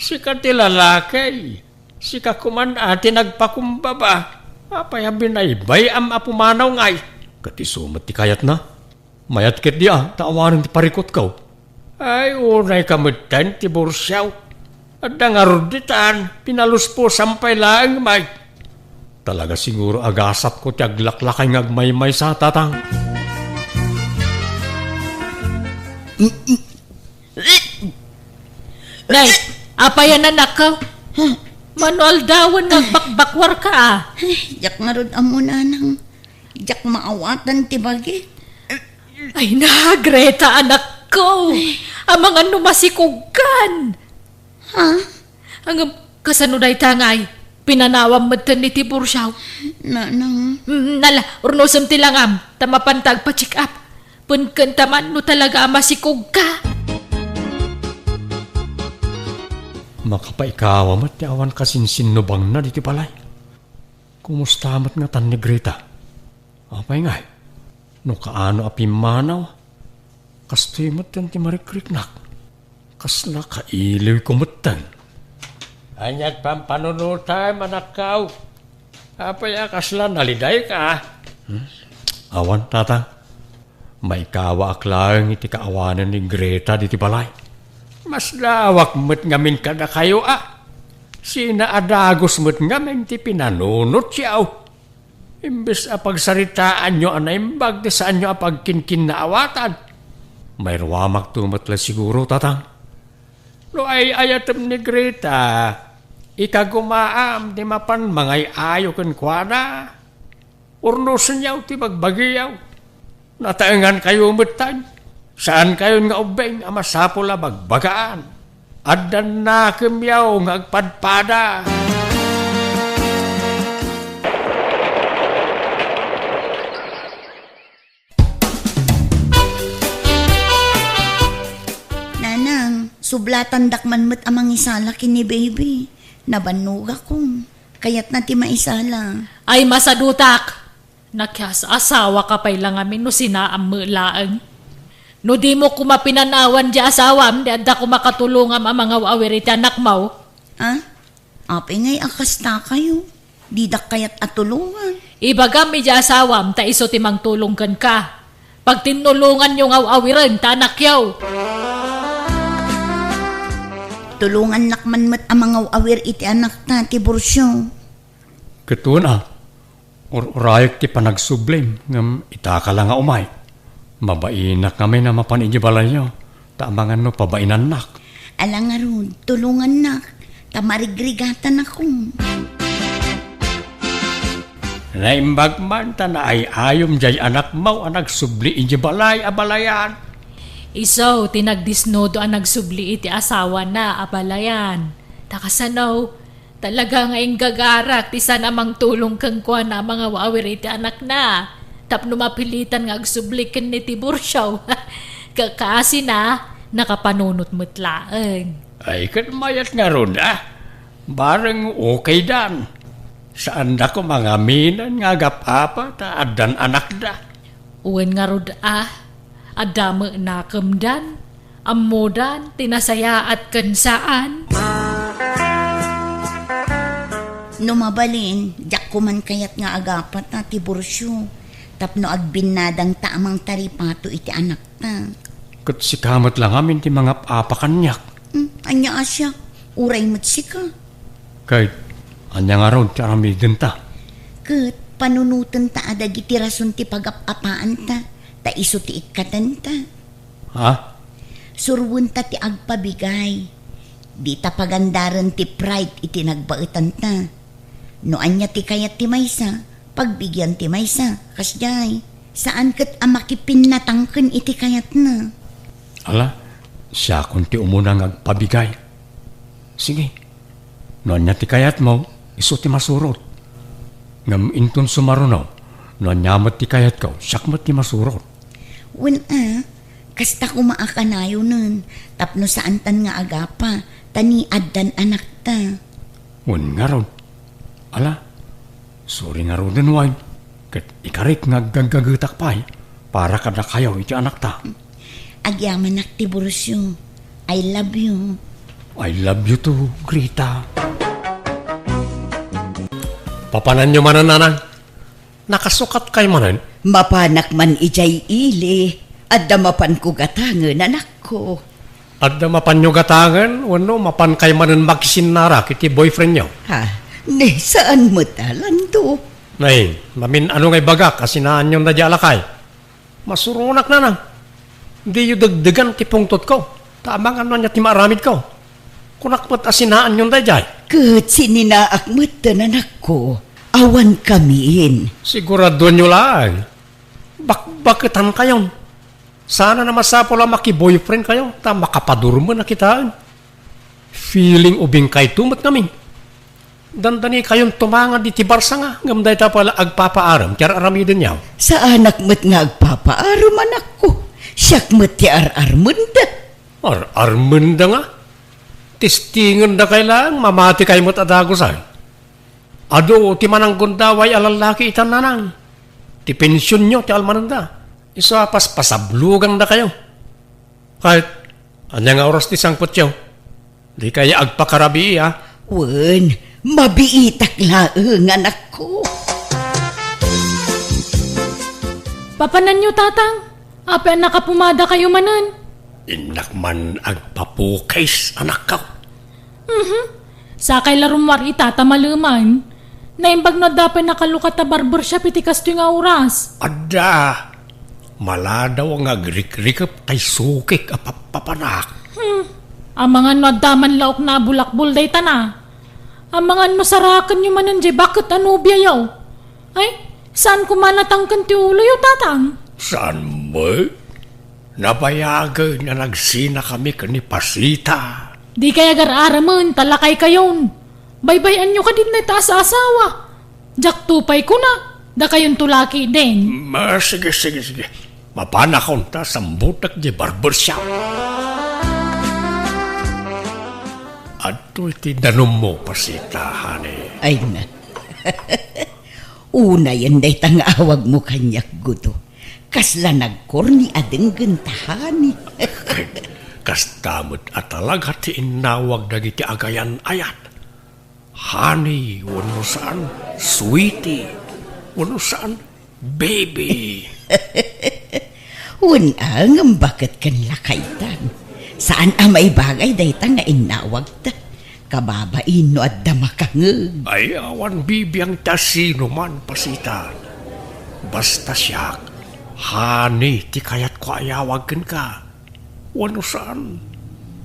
Sika ti lalaki. Sika koman a ti nagpakumbaba. Apay a binaybay-am a pumanaw ngay? Ket isu met ti kayatna. Mayat ketdi a, ta awanen ti parikutko. Ay, unayka metten ti bursiaw. Adda ngarud ditan, pinaluspusam pay laeng, Mike. Talaga siguro a gasatko ti aglaklakay nga agmaymaysa, Tatang. Nay, apay a, anakko? Mano aldawen nga agbakbakwarka, a? Ay, diak ngarud ammo, nanang. Diak maawatan ti bagi. Ay na, Greta, anakko. Amangan no masikogkan. Ha? Ngem, kasano dayta ngay? Pinanawam metten ni Tiburcio. Nanang. Mm, nala, urnosem ti langam, ta mapanta agpa-check up. Ken kasta man no talaga a masikogka. Makapaikawa met ti awan kasinsinnubangna ditoy balay. Kumusta met ngatan ni Greta? Apay ngay? No kaano a pimmanaw, kastoy metten ti marikriknak. Kasla kailiwko metten. Ania ti pampanunotam, anakko? Apay a kasla nalidayka? Hmm? Awan, Tatang. Maikawaak laeng iti kaawanan ni Greta ditoy balay. Masdaawak met ngamin kadakayo, a. Sinaadagus met ngamin ti pinanunotyo. Imbes a pagsaritaanyo a naimbag ti saanyo a pagkinkinnaawatan, mairuamakto met la siguro, Tatang. No ay-ayatem ni Greta, ikagumaam ti mapan mangay-ayo kenkuana. Urnosenyo ti bagbagiyo. Nataengankayo metten. Saankayon nga ubbing a masapul a bagbagaan. Adda nakemyo nga agpadpada. Nanang, sublatandak man met a mangisala ken ni baby. Nabannogakon. Kayatna ti maisala. Ay, masadutak! Nakias-asawaka pay la ngamin no sinaam met laeng. No dimo koma pinanawan diay asawam, di adda koma katulongam a mangaw-awir iti anakmo. Ah? Apay ngay a kastakayo? Didak kayat a tulongan. Ibagam idiay asawam ta isu ti mangtulong kenka. Pagtinnulonganyo nga aw-awiren ta anakyo. Tulongannak man met a mangaw-awir iti anakta, Tiburcio. Ket wen a, ur-urayek ti panagsublim, ngem itaka la nga umay. Mabainak ngamin a mapan idiay balayyo, ta amangan no pabainannak. Ala ngarud, tulongannak, ta marigrigatanakon. Naimbag man ta naay-ayom diay anakmo a nagsubli idiay balay a balayan. Isu ti nagdisnudo a nagsubli iti asawana a balayan. Ta kasano, talaga nga inggagarak ti saan a mangtulong kenkuana a mangaw-awir iti anakna. Tapno mapilitan nga agsubli ken ni Tiburcio. Kakasina, nakapanunot met laeng. Ay, ket mayat ngarud a. Bareng okaydan. Saanda koma nga aminen nga agap-apa ta addan anakda. Wen ngarud a, adda met nakemdan, ammodan ti nasayaat ken saan. No mabalin, diak koman kayat nga agapata, Tiburcio, tapno agbinnadangta a mangtaripato iti anakta. Ket sika met la ngamin ti mangap-apa kaniak. Hmm, ania a siak? Uray met sika. Ket ania ngarud ti aramidenta? Ket panunotenta a dagiti rason ti pagap-apaanta, ta isu ti ikkatenta. Ha? Surwenta ti agpabigay. Dita pagandaren ti pride iti nagbaetanta. No ania ti kayat ti maysa, pagbigian ti maysa, kasdiay. Saan ket a makipinnatangken iti kayatna. Ala, siakon ti umuna nga agpabigay. Sige, no ania ti kayatmo, isu ti masurot. Ngem inton sumaruno, no ania met ti kayatko, siak met ti masurot. Wen a, kasta koma a kanayonen, tapno saantan nga agapa, ta ni addan anakta. Wen ngarud, ala, suri ngaruden wen, ket ikarik nga aggaggagetak pay para kadakayo iti anakta. Agyamanak, Tiburcio. I love you. I love you too, Grita. Papananyo manen, nanang. Nakasukatkay manen? Mapanak man idiay ili. Adda mapanko gatangen, anakko. Adda mapanyo gatangen, wenno mapankay manen makisinnarek iti boyfriendyo? Ha? Ne, saan met a, Lando. Nay, mamin-ano nga ibagak a sinaanyon daydiay a lakay? Masuronak, nanang. Diyo degdegan ti pungtotko, ta amangan no ania ti maaramidko. Kunak met a sinaanyon daydiay. Ket sininaak metten, anakko. Awan kamin. Siguradoanyo laeng. Bakbaketankayon. Saan a masapul a makiboyfriendkayo, ta makapadurmen a kitaen. Feeling ubingkayto met ngamin. Dandanikayon tumangad iti barsanga, ngem dayta pay la agpapaarem ti ar-aramidenyo. Saanak met nga agpapaarem, anakko. Siak met ti ar-armenda. Ar-armenda nga? Testingenda kay laeng, mamatikay met a dagusen. Adu ti mananggundaway a lallaki itan, nanang. Ti pensionyo ti almanenda. Isu a paspasablugandakayo. Ket, ania nga oras ti sangpetyo? Dikay agpakarabii, a? Wen, mabiitak laeng, anakko. Papananyo, tatang? Apay a nakapumadakayo manen? Innak man agpapukis, anakko. Mhm. Sakay la rummuar ita ta maleman. Naimbag no adda pay nakalukat a barbershop iti kastoy nga oras. Adda. Maladaw nga agrikrikep tay sukik a pappapanak. Hmm. Amangan no adda man laokna a bulakbol daytana. Amangan no sarakenyo manen diay baket a nobiayo. Ay, saan koma natangken ti uloyo, tatang? Saan met? Nabayagen a nagsinakami ken ni Pasita. Dikay agar-aramen ta lakaykayon. Baybay-anyo kadi dayta a saasawa. Diakto pay kuna, dakayonto lakayden. Ma, sige, sige, sige. Mapanakon ta sambutek diay barbershop. Adtoy ti danummo, Pasita, honey. Ay na. Unayen dayta nga awagmo kaniak, Gudo. Kasla nagkorni a denggen ta, honey. Kasta met a talaga ti innawag dagiti agayan-ayat. Honey wenno saan, sweetie. Wenno saan, baby? Wen a, ngem baket ken lakaytan. Saan a maibagay dayta nga innawagta. Kababain no adda makangeg. Ay, awan bibiang ti asinoman, Pasita. Basta siak, honey ti kayatko a iyawag kenka. Wenno saan,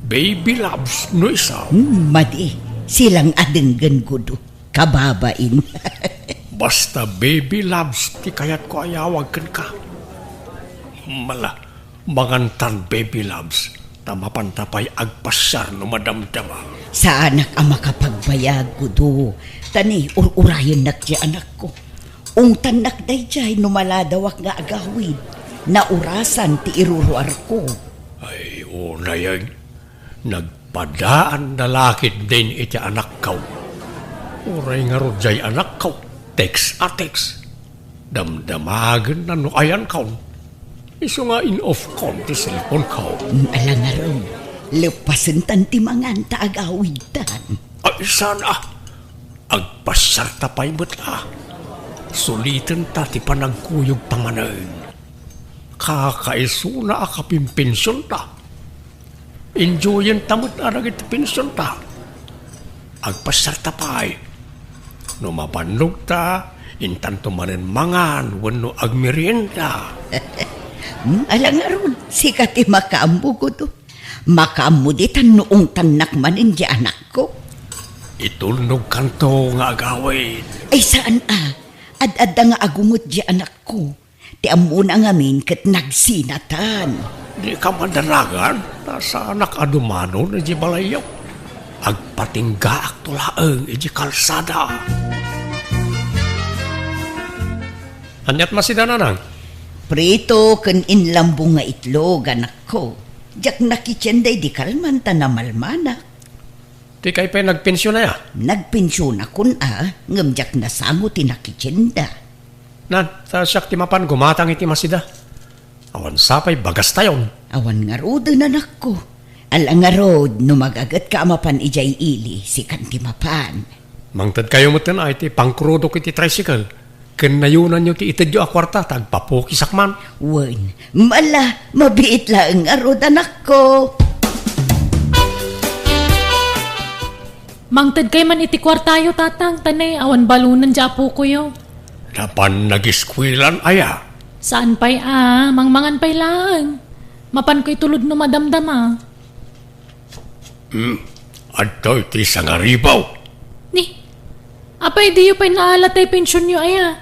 baby loves no isu. Hmm, madi, silang a denggen, Gudo. Kababain. Basta baby loves ti kayatko a iyawag kenka. Mala, mangantan baby loves, ta mapanta pay agpasiar no madamdama. Saanak a makapagbayag, Gudo. Ta ni, ur-urayennak ti anakko. Ungtannak daydiay no maladawak nga agawid. Naurasan ti iruruarko. Ay, unay, nagpadaan da la ketdin iti anakko. Uray ngarud diay anakko, text a text. Damdamagenna no ayanko. Isu nga in-off kon ti cellphone ko. Mm, ala ngarud, leppasentan ti mangan ta agawidtan. Ay, saan a. Agpasiarta pay met a. Sulitenta ti panagkuyogta manen. Kakaisuna a kapinpensionta. Enjoyenta met a dagiti pensionta. Agpasiarta pay. No mabannogta, intanto manen mangan wenno agmerienda. Hmm, ala ngarud, sika ti makaammo, Gudo. Makaammo ditan no ungtannak manen diay anakko. Itulnogkanto nga agawid. Ay, saan a. Ad-adda nga agunget diay anakko. Ti ammona ngamin ket nagsinatan. Dika madanagan, ta saanak a dumanon idiay balayyo. Agpatinggaakto laeng idiay kalsada. Ania ti masida, nanang? Prito ken inlambong nga itlog, anakko. Diak nakitienda idi kalman ta namalmanak. Ti kay pay nagpensiona ya? Nagpensionakon a, ngem diak nasango ti nakitienda. Nan, ta siak ti mapan gumatang iti masida. Awan sapay bagastayon. Awan ngaruden, anakko. Ala ngarud, no magagetka a mapan idiay ili, sikan ti mapan. Mangtedkayo metten a iti pangkrudok iti tricycle. Ken nayonanyo ti itedyo a kuarta ta agpapukisak man. Wen, mala, mabiit laeng ngarud, anakko. Mangtedkay man iti kuartayo, tatang, ta ne, awan balonen diay apokoyo. Napan nagiskuelan aya? Saan pay a, mangmangan pay laeng. Mapanko itulod no madamdama. Hmm, adtoy ti sangaribaw. Ni, apay diyo pay naala tay pensionyo aya?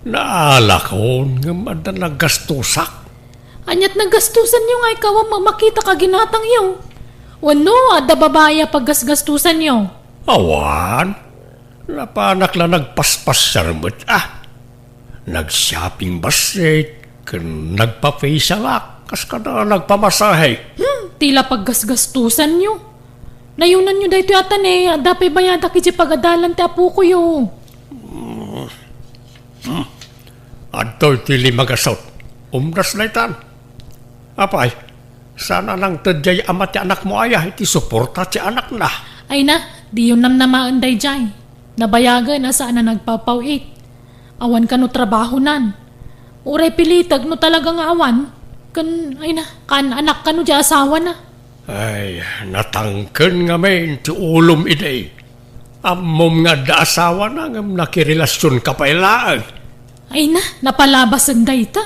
Naalakon, ngem adda naggastusak. Aniat naggastusanyo nga ikaw a ma-, makita ka ginatangyo? Wenno, adda babai a paggasgastusanyo? Awan. Napanak la nagpaspasiar met a. Nag-shopping bassit, ken nagpa-facialak, kas kada nagpamasahe. Hmm, ti la paggasgastusanyo. Nayonanyo daytoy a tane, adda pay bayadak idiay pagadalan ti apokoyo. Hmm. Hmm. Adtoy ti lima gasut. Umdas daytan. Apay, saan a nangted diay ama ti anakmo aya iti suporta ti anakna? Ay na, diyo namnamaen daydiay. Nabayagen a saan a nagpapaw-it. Awan kano trabahonan. Uray pilitek no talaga nga awan. Ken, ay na, kaan-anak kano diay asawana. Ay, natangken ngamin ti ulom idi. Ammom nga adda asawana ngem nakirelasionka pay laeng. Ay na, napalabasen dayta.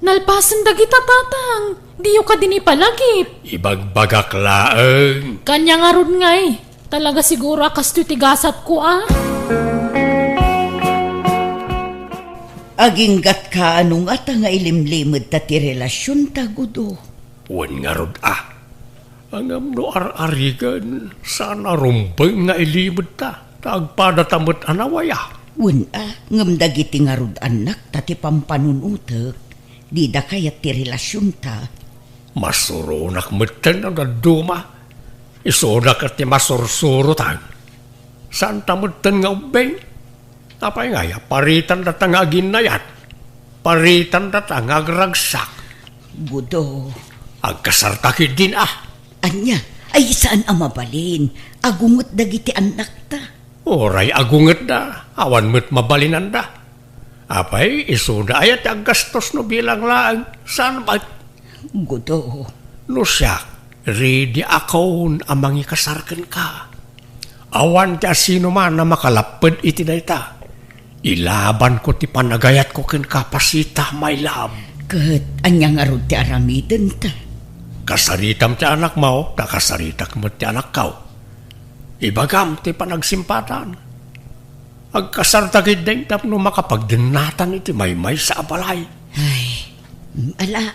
Nalpasen dagita, tatang. Diyo kadi ni palagip. Ibagbagak laeng. Kanya ngarud ngay. Talaga siguro a kastoy ti gasatko a. Aginggatka no ngata nga ilimlimedta ti relasionta, Gudo? Wen ngarud a. Ngem no ar-arigen, saan a rumbeng nga ilimedta, ta agpadata met a nawaya. Wen a, ngem dagiti ngarud-annakta ti pampanunotek, dida kayat ti relasionta. Masuronak metten no dadduma. Isuda ket ti masursurotan. Saanta metten nga ubbing. Apay ngay a paritandata nga aginnayat? Paritandata nga agragsak. Gudo. Agkasarta ketdin a. Ania? Ay, saan a mabalin. Agunget dagiti annakta. Uray agungetda, awan met mabalinanda. Apay, isuda aya ti aggastos no bilang laeng? Saan met? Gudo. No siak, ready akon a mangikasar kenka. Awan ti asinoman a makalapped iti dayta. Ilabanko ti panagayatko kenka, Pasita, my love. Ket ania ngarud ti aramidenta? Kasaritam ti anakmo, ta kasaritak met ti anakko. Ibagam ti panagsimpatan. Agkasarta ketdin tapno makapagdennatan iti maymaysa a balay. Ay, ala,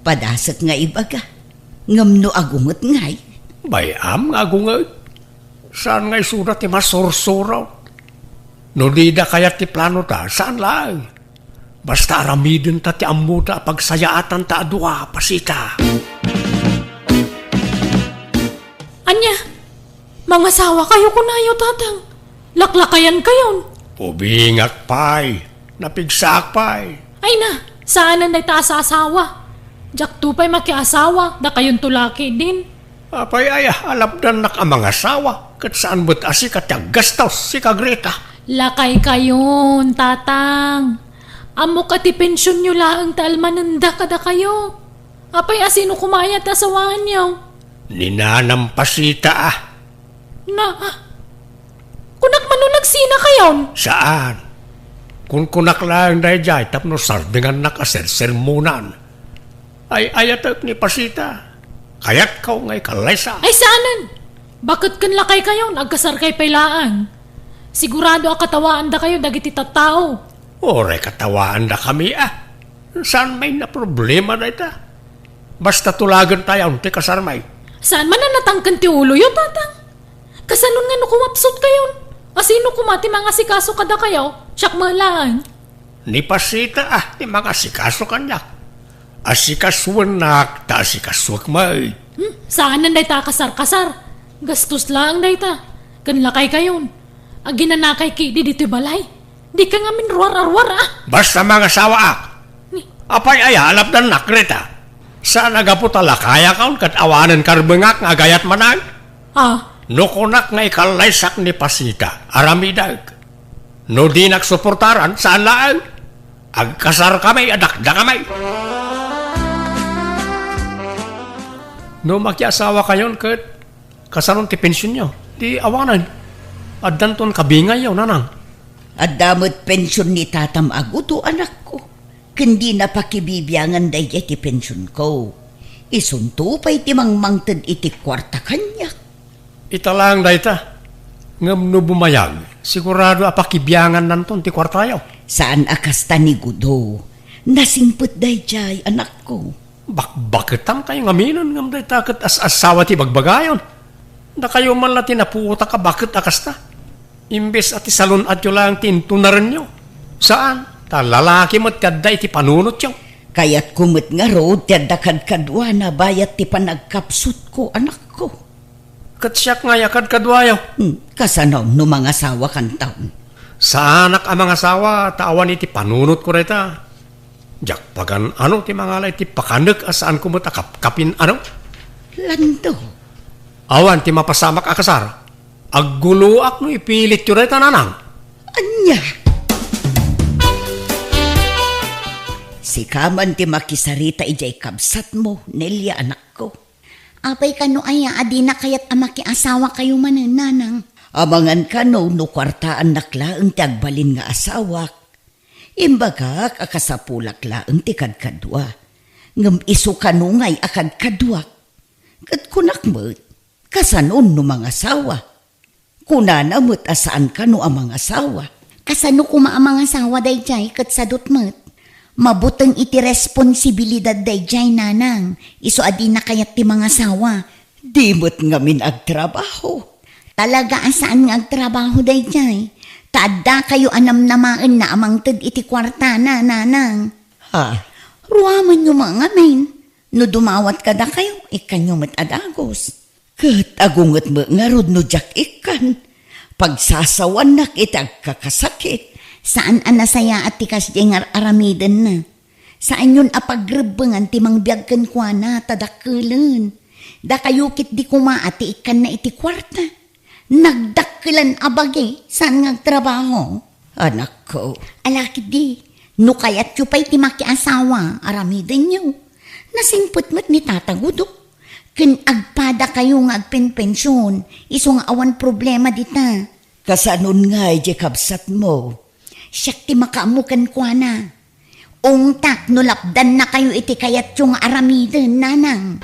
padasek nga ibaga. Ngem no agunget ngay? Bay-am nga agunget. Saan nga isuda ti masursurot? No dida kayat ti planota, saan laeng. Basta aramidenta ti ammota a pagsayaatanta a dua, Pasita. Ania? Mangasawakayo kunayo, Tatang? Laklakayankayon? Ubingak pay. Napigsaak pay. Ay na, saanen dayta a saasawa. Diakto pay makiasawa, dakayonto la ketdin. Apay aya, alapdannak a mangasawa, ket saan met a sika ti aggastos, sika Greta. Lakaykayon, Tatang. Ammok a ti pensionyo laeng ti almanenda kadakayo. Apay, asino koma aya ti asawaanyo? Ni Nanang Pasita, a. Na, a. Kunak man no nagsinakayon? Saan. Kunkunak laeng daydiay tapno sardengannak a sersermonan. Ay-ayatek ni Pasita. Kayatko nga ikallaysa. Ay, saanen. Baket ken lakaykayon, agkasarkay pay laeng. Sigurado a katawaandakayo dagiti tattao. Uray katawaandakami, a. Saan met a problema dayta? Basta tulagentayon ti kasarmi. Saan man a natangken ti uloyo, Tatang? Kasanon nga no kumapsutkayon? Asino koma ti mangasikaso kadakayo? Siak met laeng. Ni Pasita, a, ti mangasikaso kaniak. Asikasoennak ta asikasuek met. Hmm, saanen dayta a kasarkasar. Gastos laeng dayta. Ken lakaykayon. Aginanakay ketdi ditoy balay. Dika ngamin ruar-aruar, a. Basta mangasawaak. Ni- Apay aya, alapdannak, Greta? Saan a gapu ta lakayakon ket awanen karbengak nga agayat manen? A. No kunak nga ikallaysak ni Pasita, aramidek. No dinak suportaran, saan laeng. Agkasarkami a dakdakami. No makiasawakayon ket kasanon ti pensionyo? Ti awanen. Addanton kabingayyo, Nanang. Adda met pension ni tatam a Gudo, anakko. Ken dina pakibibiangan daydiay ti pensionko. Isunto pay ti mangmangted iti kuarta kaniak. Ita laeng dayta. Ngem no bumayag, sigurado a pakibiangannanton ti kuartayo. Saan a kasta ni Gudo. Nasingpet daydiay, anakko. Bakbaketankayo ngaminen ngem dayta ket as-asawa ti bagbagayon. Dakayo man la ti napuotak a baket a kasta. Imbes a ti salun-atyo laeng ti intunarenyo. Saan, ta lalaki met ti adda iti panunotyo. Kayatko met ngarud ti adda kadkaduana bayat ti panagkapsutko, anakko. Ket siak ngay a kadkaduayo. Hmm, kasano no mangasawakanton? Saanak a mangasawa ta awan iti panunotko dayta. Diak pagan-ano ti mangala iti pakanek a saanko met a kapkapin-ano? Lando. Awan ti mapasamak a kasar. Agguloak no ipilityo dayta, Nanang. Ania? Sika man ti makisarita idiay kabsatmo, Nelia, anakko. Apay kano aya a dina kayat a makiasawakayo manen, Nanang? Amangan kano no kuartaannak laeng ti agbalin nga asawak. Imbagak a kasapulak laeng ti kadkadua. Ngem isu kano ngay a kadkaduak? Ket kunak met, kasanon no mangasawa? Kunana met a saan kano a mangasawa. Kasano koma a mangasawa daydiay ket sadut met? Mabuteng iti responsibilidad daydiay, Nanang, isu a dina kayat ti mangasawa. Di met ngamin agtrabaho. Talaga a saan nga agtrabaho daydiay? Ta addakayo a namnamaenna a mangted iti kuartana, Nanang. Ha? Ruamenyo met ngamin. No dumawat kadakayo, ikkanyo met a dagus. Ket agunget met ngarud no diak ikkan. Pagsasawanak iti agkakasakit. Saan a nasayaat ti kasdiay nga ar-aramidenna. Saanyon a pagrebbengan ti mangbiag kenkuana ta dakkelen. Dakayo ketdi koma a ti ikkanna iti kuarta. Nagdakkelan a bagi, saan nga agtrabaho? Anakko. Ala ketdi, no kayatyo pay ti makiasawa, aramidenyo. Nasingpet met ni Tata Gudo. Ken agpadakayo nga agpenpension, isu nga awan problema dita. Kasanon ngay diay kabsatmo? Siak ti makaammo kenkuana. Ungtak no lapdannakayo iti kayatyo nga aramiden, nanang.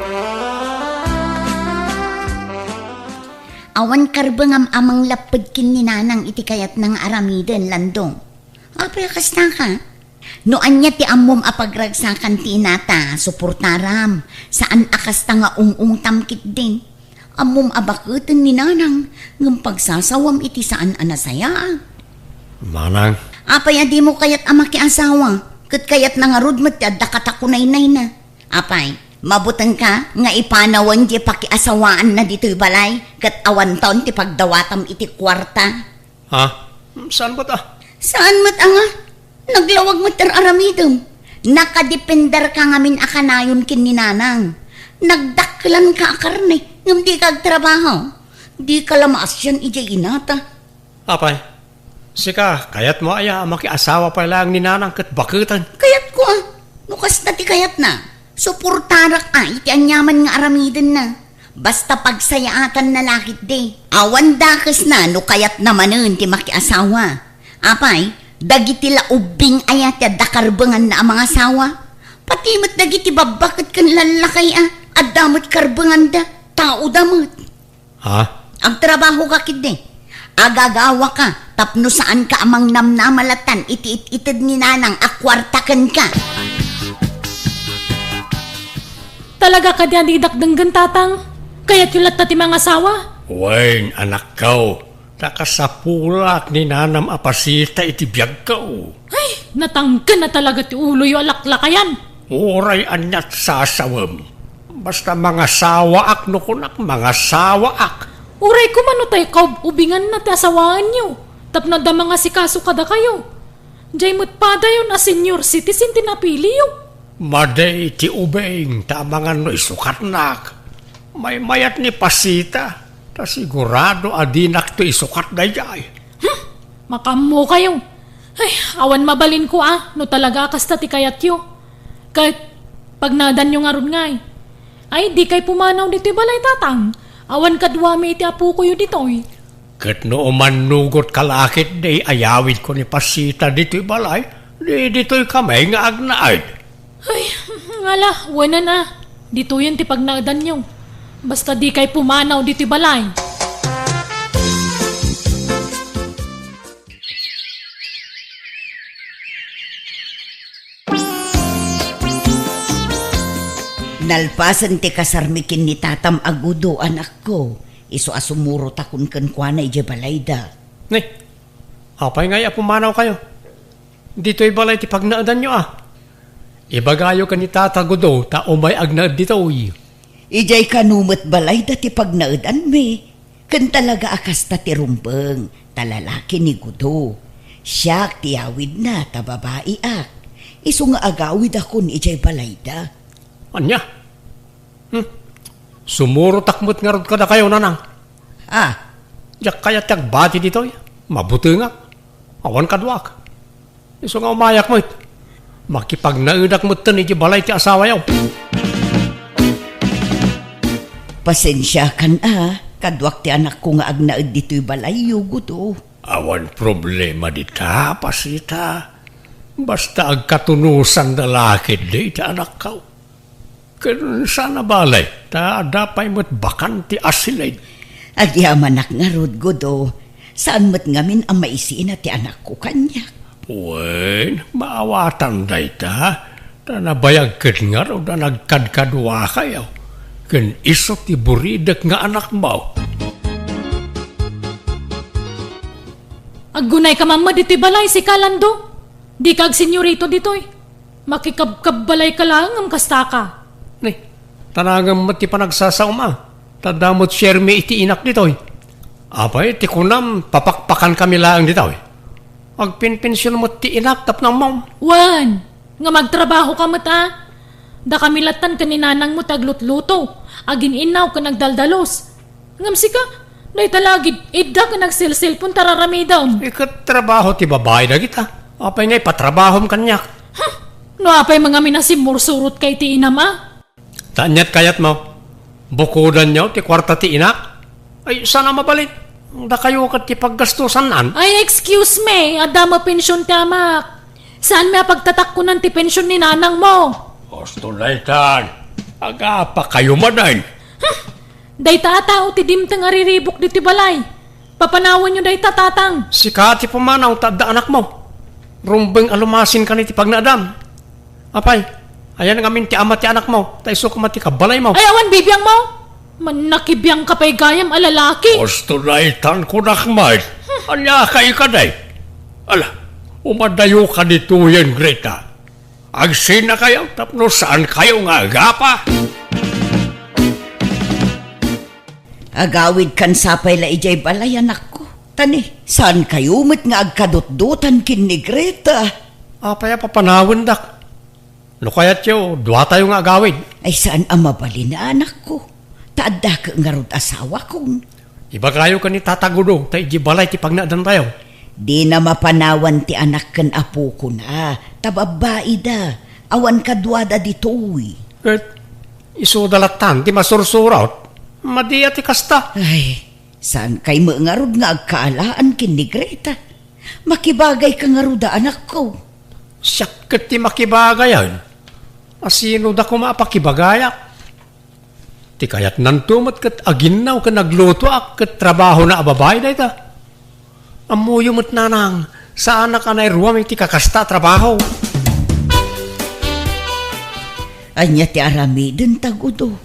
Awan karbengam a manglapped ken ni nanang iti kayatna nga aramiden, Landong. Apay a kasta ka? No ania ti ammom a pagragsakan ti inata, suportaram. Saan a kasta nga ung-ungtam ketdin. Ammom a baketen ni nanang, ngem pagsasawam iti saan a nasayaat. Manang. Apay a dimo kayat a makiasawa? Ket kayatna ngarud met ti adda katakunaynayna. Apay, mabutengka nga ipanawen diay pakiasawaanna ditoy balay, ket awanton ti pagdawatam iti kuarta? Ha? Saan met a? Saan met a nga? Naglawag met ti ar-aramidem. Nakadependerka ngamin a kanayon ken ni nanang. Nagdakkelanka a karne, ngem dika agtrabaho. Dika la maasian idiay inata. Apay, sika, kayatmo aya a makiasawa pay laeng ni nanang ket baketen? Kayatko a. No kasta ti kayatna, suportarak a iti aniaman nga aramidenna. Basta pagsayaatanna la ketdi. Awan dakesna no kayatna manen ti makiasawa. Apay, dagiti la ubbing aya ti adda karbenganna a mangasawa? Pati met dagiti babbaket ken lallakay a adda met karbenganda, taoda met. Ha? Agtrabahoka ketdi. Agagawaka tapno saanka a mangnamnama lattan iti it-ited ni nanang a kuarta kenka. Talaga kadi a didak denggen, Tatang? Kayatyo latta ti mangasawa? Wen, anakko, ta kasapulak ni nanam a pasita iti biagko. Ay, natangken a talaga ti uloyo a laklakayan. Uray aniat sasawem. Basta mangasawaak no kunak, mangasawaak. Uray koma no tay kaub-ubinganna ti asawaenyo, tapno adda mangasikaso kadakayo. Diay met padayon a senior citizen ti napiliyo. Madi ti ubing ta amangan no isukatnak. Maymayat ni Pasita, ta sigurado a dinakto isukat daydiay. Hmm, makaammokayo. Ay, awan mabalinko a, no talaga a kasta ti kayatyo. Ket, pagnaedanyo ngarud ngay. Ay, dikay pumanaw ditoy balay, Tatang. Awan kaduami iti apokoyo ditoy. Ket no umannugotka la ketdi a yawidko ni Pasita ditoy balay, di ditoy kami nga agnaed. Ay, ngala, wenen a. Ditoyen ti pagnaedanyo. Basta dikay pumanaw ditoy balay. Nalpasen ti kasarmi ken ni tatam a Gudo, anakko, isu a sumurotakon kenkuana idiay balayda. Ni, apay ngay a pumanawkayo? Ditoy balay ti pagnaedanyo a. Ibagayo ken ni Tata Gudo ta umay agnaed ditoy. Idiay kano met balayda ti pagnaedanmi. Ken talaga a kasta ti rumbeng, ta lalaki ni Gudo. Siak ti awidna ta babaiak. Isu nga agawidakon idiay balayda. Ania? Hmm. Sumurotak met ngarud kadakayo, nanang. Ah. Diak kayat ti agbati ditoy. Mabutengak. Awan kaduak. Isu nga umayak met. Makipagnaedak metten iti balay ti asawayo. Pasensiakan a, kaduak ti anakko nga agnaed ditoy balayyo, Gudo. Awan problema dita, Pasita. Basta agkatunosan da la ketdi iti anakko. Ken saan a bale, ta adda pay met bakante a silid. Agyamanak ngarud, Gudo. Saan met ngamin a maisina ti anakko kaniak. Wen, maawatan dayta, ta nabayag ket ngarud a nagkadkaduakayo, ken isu ti buridek nga anakmo. Aggunayka mamma ditoy balay, sika, Lando. Dika agsenyorito ditoy. Makikabkabbalayka laeng ngem kastaka. Ni, tanangem met ti panagsasaom a, ta adda met shermi iti inak ditoy. Apay ti kunam, papakpakankami laeng ditoy? Agpenpension met ti inak tapno ammom. Wen, ngem agtrabahoka met a. Dakami lattan ken ni nanangmo ti aglutluto, agin-innaw ken agdaldalus. Ngem sika, Dayta lagid, idda ken agselselpon ta raramidem. Iket trabaho ti babai dagita. Apay nga ipatrabahom kaniak? Huh! No apay mangamin a simmursurot kay ti inam a? Ta aniat kayatmo? Bukodanyo ti kuarta ti inak? Ay, saan a mabalin? Dakayo ket ti paggastosannan. Ay, excuse me, adda met pension ti amak. Saan mi a pagtatakkonan ti pension ni nanangmo? Husto daytan. Agapakayo manen. Huh! Dayta a tao ti dimteng a riribuk ditoy balay. Papanawanyo dayta, tatang. Sika ti pumanaw ta adda anakmo. Rumbeng a lumasin kan iti pagnaedam. Apay, ayan ngamin ti ama ti anakmo, ta isu koma ti kabalaymo. Ay, awan bibiangmo? Mannakibiangka pay gayam a lalaki. Husto daytan kunak met. Ania kay kadi? Ala, umadayoka ditoyen, Greta. Agsinakayo tapno saankayo nga agapa. Agawidkan sapay la idiay balay, anakko. Ta ni, saankayo met nga agkadutdotan ken ni Greta? Apay a papanawendak? No kayatyo, duatayo nga agawid. Ay, saan a mabalin, anakko. Ta addaka ngarud asawakon. Ibagayo ken ni Tata Gudo ta idiay balay ti pagnaedantayo. Dina mapanawan ti anak ken apokona, ta babbaida. Awan kaduada ditoy. Ket isuda lattan ti masursurot. Madi a ti kasta. Ay, saankay met ngarud nga agkaalaan ken ni Greta? Makibagayka ngarud a, anakko. Siak ket ti makibagayan. A sinoda koma a pakibagayak? Ti kayatnanto met ket aginnaw ken aglutoak ket trabahona a babai dayta. Ammoyo met, nanang, saanak a nairuam iti kakasta a trabaho. Ania ti aramiden, Tata Gudo?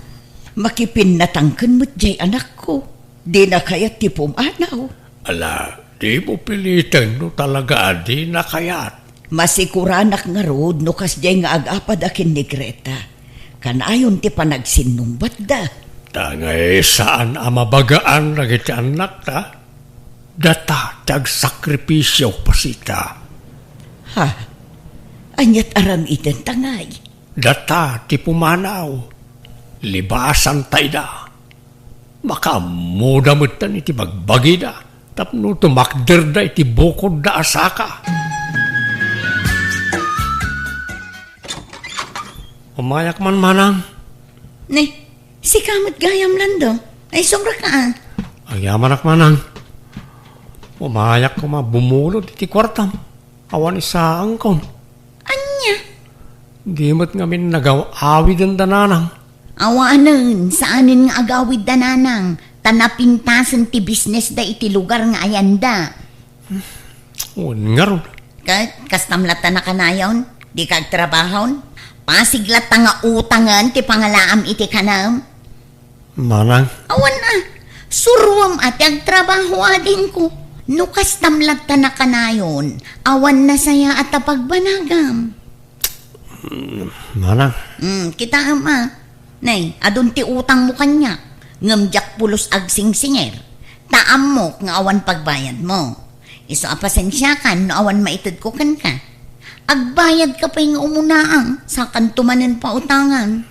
Makipinnatangken met diay anakko. Dina kayat ti pumanaw. Ala, dimo piliten no talaga a dina kayat. Masikuranak ngarud no kasdiay nga agapad a ken ni Greta. Kanayon ti panagsinnungbatda. Ta ngay saan a mabagaan dagiti annakta. Data ti agsakripisio, Pasita. Ha? Aniat aramidenta ngay? Data ti pumanaw. Libasanta ida. Makaammoda metten iti bagbagida tapno tumakderda iti bukodda a saka. Umayak man, manang. Ne, sika met gayam, Lando. Ay, sobra ka, ah. Agyamanak, manang. Umayak koma bumulod iti kuartam. Awan isaangkon. Ania? Di met ngamin nagaw-awiden da nanang. Awanen, saanen nga agawid da nanang, ta napintasen ti business da iti lugar nga ayanda. Wen ngarud. Ket, kastam latta nakanayon, di ka agtrabahon? Pasig latta nga utangen ti pangalaam iti kanam. Manang. Awan a. Suruam a ti agtrabaho, adingko. No kastam latta nakanayon, awan nasaya a ta pagbanagam. Mm, manang. Mm, kitaem a. Nay, adun ti utangmo kaniak. Ngem diak pulos agsingsinger. Ta ammok nga awan pagbayadmo. Isu a pasensiakan no awan maitedko kenka. Agbayadka pay nga umunaang, sakanto manen pautangan.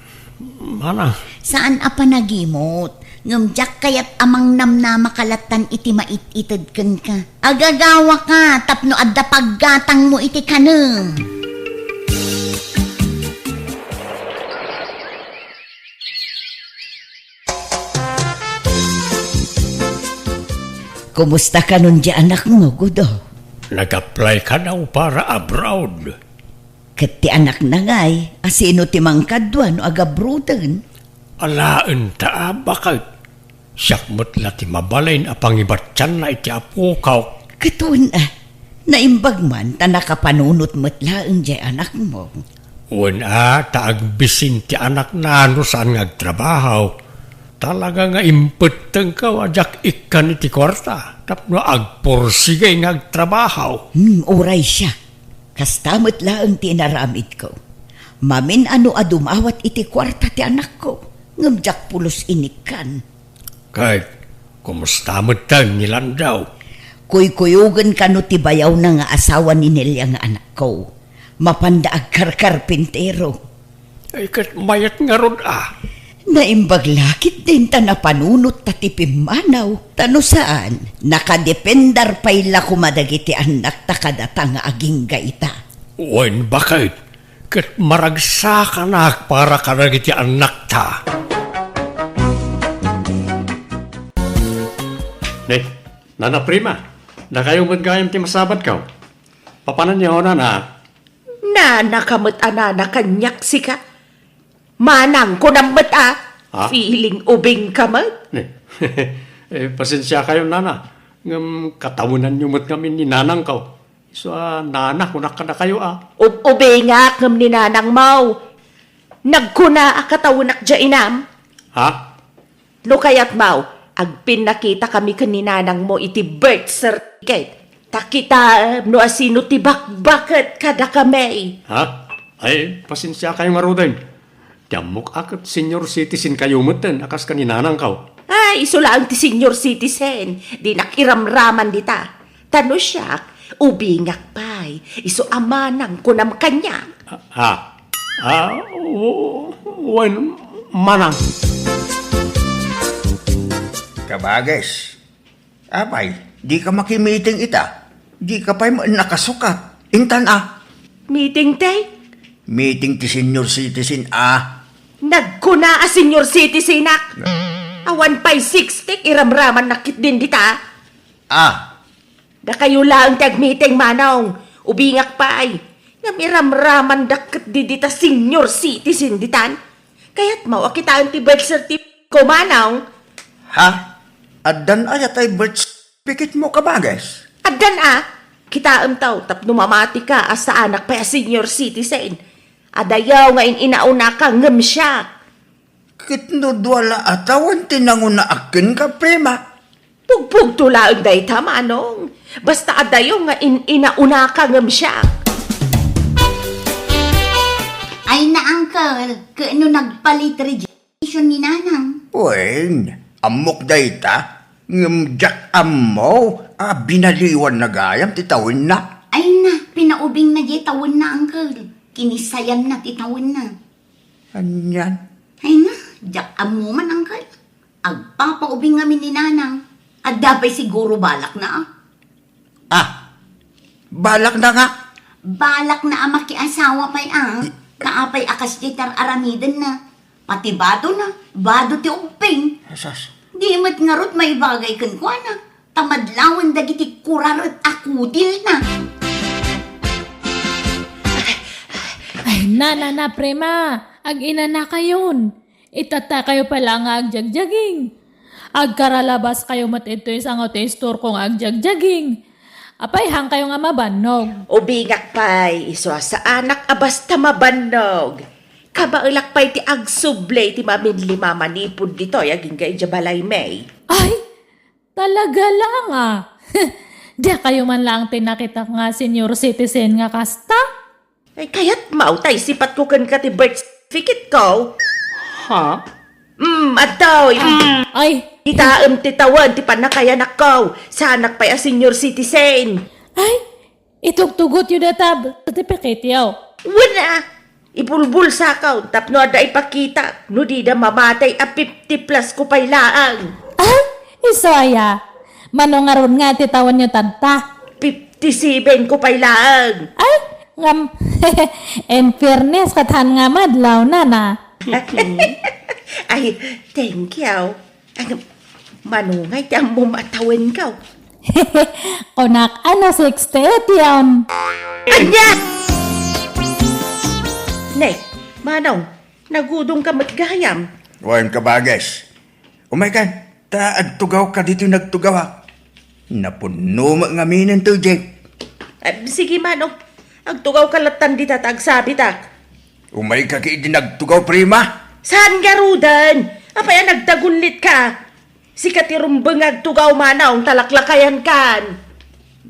Manang. Saan a panagimot, ngem diak kayat a mangnamnamaka lattan iti mait-ited kenka. Agagawaka tapno adda paggatangmo iti kanem. Kumusta kanon diay anakmo, Gudo? Nag-apply kano para abroad. Ket ti anakna ngay, a sino ti mangkadua no agabroaden? Alaen ta a, baket. Siak met la ti mabalin a pangibatianna iti apokok. Ket wen a, naimbag man ta nakapanunot met laeng diay anakmo. Wen a, ta agbisin ti anakna no saan nga agtrabaho. Talaga nga impettengko a diak ikkan iti kuarta tapno agpursigay nga agtrabaho. Hmm, uray siak. Kasta met laeng ti inaramidko. Mamin-ano a dumawat iti kuarta ti anakko, ngem diak pulos inikkan. Ket kumusta metten ni Landao? Kuykuyogen kano ti bayawna nga asawa ni Nelia nga anakko. Mapanda agkarkarpintero. Ay, ket mayat ngarud a. Naimbag la ketdin ta napanunot ta ti pimmanaw, ta no saan, nakadepender pay la koma dagiti annakta kadata nga agingga ita. Wen, baket, ket maragsakanak para kadagiti annakta. Ne, Nana Prima, dakayo met gayam ti masabatko. Papananyo, nana? Nanaka met a nana kaniak sika. Manang, kunam met a. Ha? Feeling ubing ka met. Eh, pasensiakayo, nana. Ngem katawenanyo met ngamin ni nanangko. Isu a nana, kunak kadakayo a. Ub-, ubingak ngem ni nanangmo. Nagkuna a katawenak dia inam. Ha? No kayatmo, agpinnakitakami ken ni nanangmo iti birth certificate. Ta kitaem no asino ti bakbaket kadakami. Ha? Ay, pasensiakayo ngaruden. Ti ammok a ket senior citizen kayo metten a kas ken ni nanangko. Ay, isu laeng ti senior citizen. Dinak iramraman dita. Ta no siak, ubingak pay. Isu a manang kunam kaniak. Ah, ah, ah, w-, wen, manang. Kabages, apay, dika makimiting ita? Dika pay ma-, nakasukat. Intan a. Meeting ti? Meeting ti senior citizen a. Nagkuna a senior citizenak. Awan pay sixty, iramramannak ketdin dita. Ah, Dakayo laeng ti agmeeting, manong. Ubingak pay. Ngem iramramandak ketdi dita senior citizen ditan. Kayatmo a kitaen ti birth certificate ko, manong? Ha? Addan aya tay birth certificate mo, kabages? Addan a. Kitaem taw, tapno mamatika a saanak pay a senior citizen. Adayo nga in-inaunaka ngem siak. Ket no dua la a tawen ti nangunaak kenka, Prima? Pugpugto laeng dayta, manong. Basta adayo nga in-inaunaka ngem siak. Ay na, uncle, ket no nagpalit registration ni nanang? Wen, ammok dayta, ngem diak ammo a binaliwanna gayam ti tawenna. Ay na, pinaubingna diay tawenna, uncle. Kinisayanna ti tawenna. Anian? Ay na, diak ammo man, uncle. Agpapaubing ngamin ni nanang. Adda pay siguro balakna, a. Ah, balakna nga? Balakna a makiasawa pay, a. I- Ta apay a kasdiay ti ar-aramidenna. Pati badona, bado ti ubbing. Asas. Di met ngarud maibagay kenkuana. Ta madlawen dagiti kuraret a kudilna. Ay, na, na, na, Prima, ag-inanakayon. Itatakayo pay la nga agjagjaging. Agkaralabas kayo met itoy sango ti istorko nga agjagjaging. Apay, haankayo nga mabannog? Ubingak pay, isu a saanak a basta mabannog. Kabaelak pay ti agsubli ti maminli mamanipud ditoy agingga idiay balaymi. Ay, talaga lang, a. Diakayo man laeng ti nakitak nga senior citizen nga kasta? Ay, kayatmo, ta isipatko kenka ti birth certificate ko. Ha? Mm, adtoy. Mm. Ay. Kitaem ti tawen ti pannakayanakko. Saanak pay a senior citizen. Ay, itugtugotyo dayta certificate-yo. Wen a, ibulbulsakon tapno adda ipakita no dida mamatay a fifty plus ko pay laeng. Ay, isu aya. Mano ngarud nga ti tawenyo tatta? Fifty-seven ko pay laeng. Ay, ngam, in fairness, ket haan nga madlaw, nana. Ay, thank you. Ay, manungay ti ammom a tawenko? Kunak, ano, sixty-eight yon. Ania? Ne, manong, nagudongka met gayam. Wen, kabages. Umaykan, ta agtugawka ditoy nagtugawak. Napunno met ngaminen toy jeep. Ah, sige, manong. Agtugawka lattan dita ta agsabitak. Umayka ketdi nagtugaw, Prima. Saan ngaruden? Apay a nagtagullitka? Sika ti rumbeng nga agtugaw, manong, ta laklakayankan.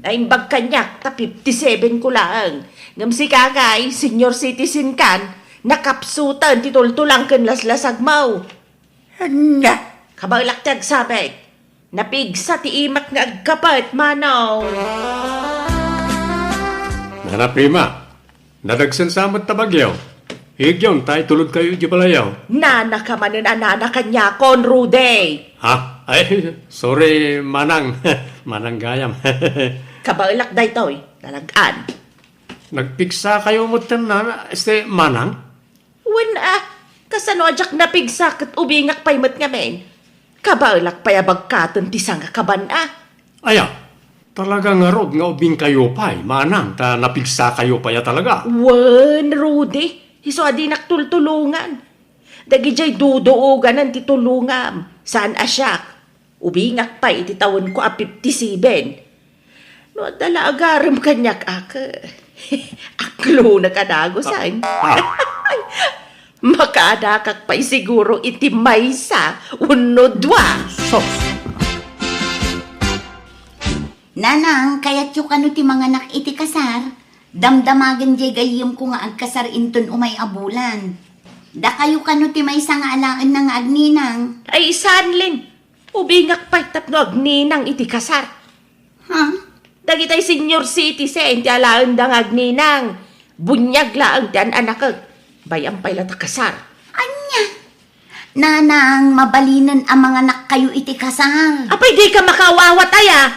Naimbag kaniak ta fifty-seven ko laeng. Ngem sika ngay, senior citizen kan, nakapsuten ti tultulang ken laslasagmo. Ania? Kabaelak ti agsabit. Napigsa ti imak nga agkapet, manong. Nana Prima, nadagsen sa met ta bagyo. Igyaw ta itulodkayo idiay balayaw. Nanaka manen a nana kaniakon, Rudy. Ha? Ay, sorry, Manang. Manang gayam. Kabaelak daytoy, nalag-an. Nagpigsakayo metten, Nana, este, Manang? Wen a, kasano a diak napigsa ket ubingak pay met ngamin? Kabaelak pay a bagkaten ti sangakaban a. Aya, talaga ngarud nga ubingkayo pay, Manang, ta napigsakayo pay a talaga. Wen, Rudy, isu a dinak tultulongan. Dagidiay duduoganan ti tulongam, saan a siak. Ubingak pay iti tawenko a fifty-seven. No adda la agarem kaniak, ak, aklonek a dagusan. Ah, ah. Makaadakak pay siguro iti maysa wenno dua. Sus! Nanang, kayatyo kano ti manganak iti kasar? Damdamagen diay gayyemko nga agkasar inton umay a bulan. Dakayo kano ti maysa nga alaenna nga agninang? Ay, saan, Lin. Ubingak pay tapno agninang iti kasar. Ha? Dagitay senior citizen ti alaenda nga agninang. Buniag laeng ti an-anakek. Bay-am pay la ta kasar. Ania? Nanang, mabalinen a manganakkayo iti kasar. Apay, dika makaaw-awat aya?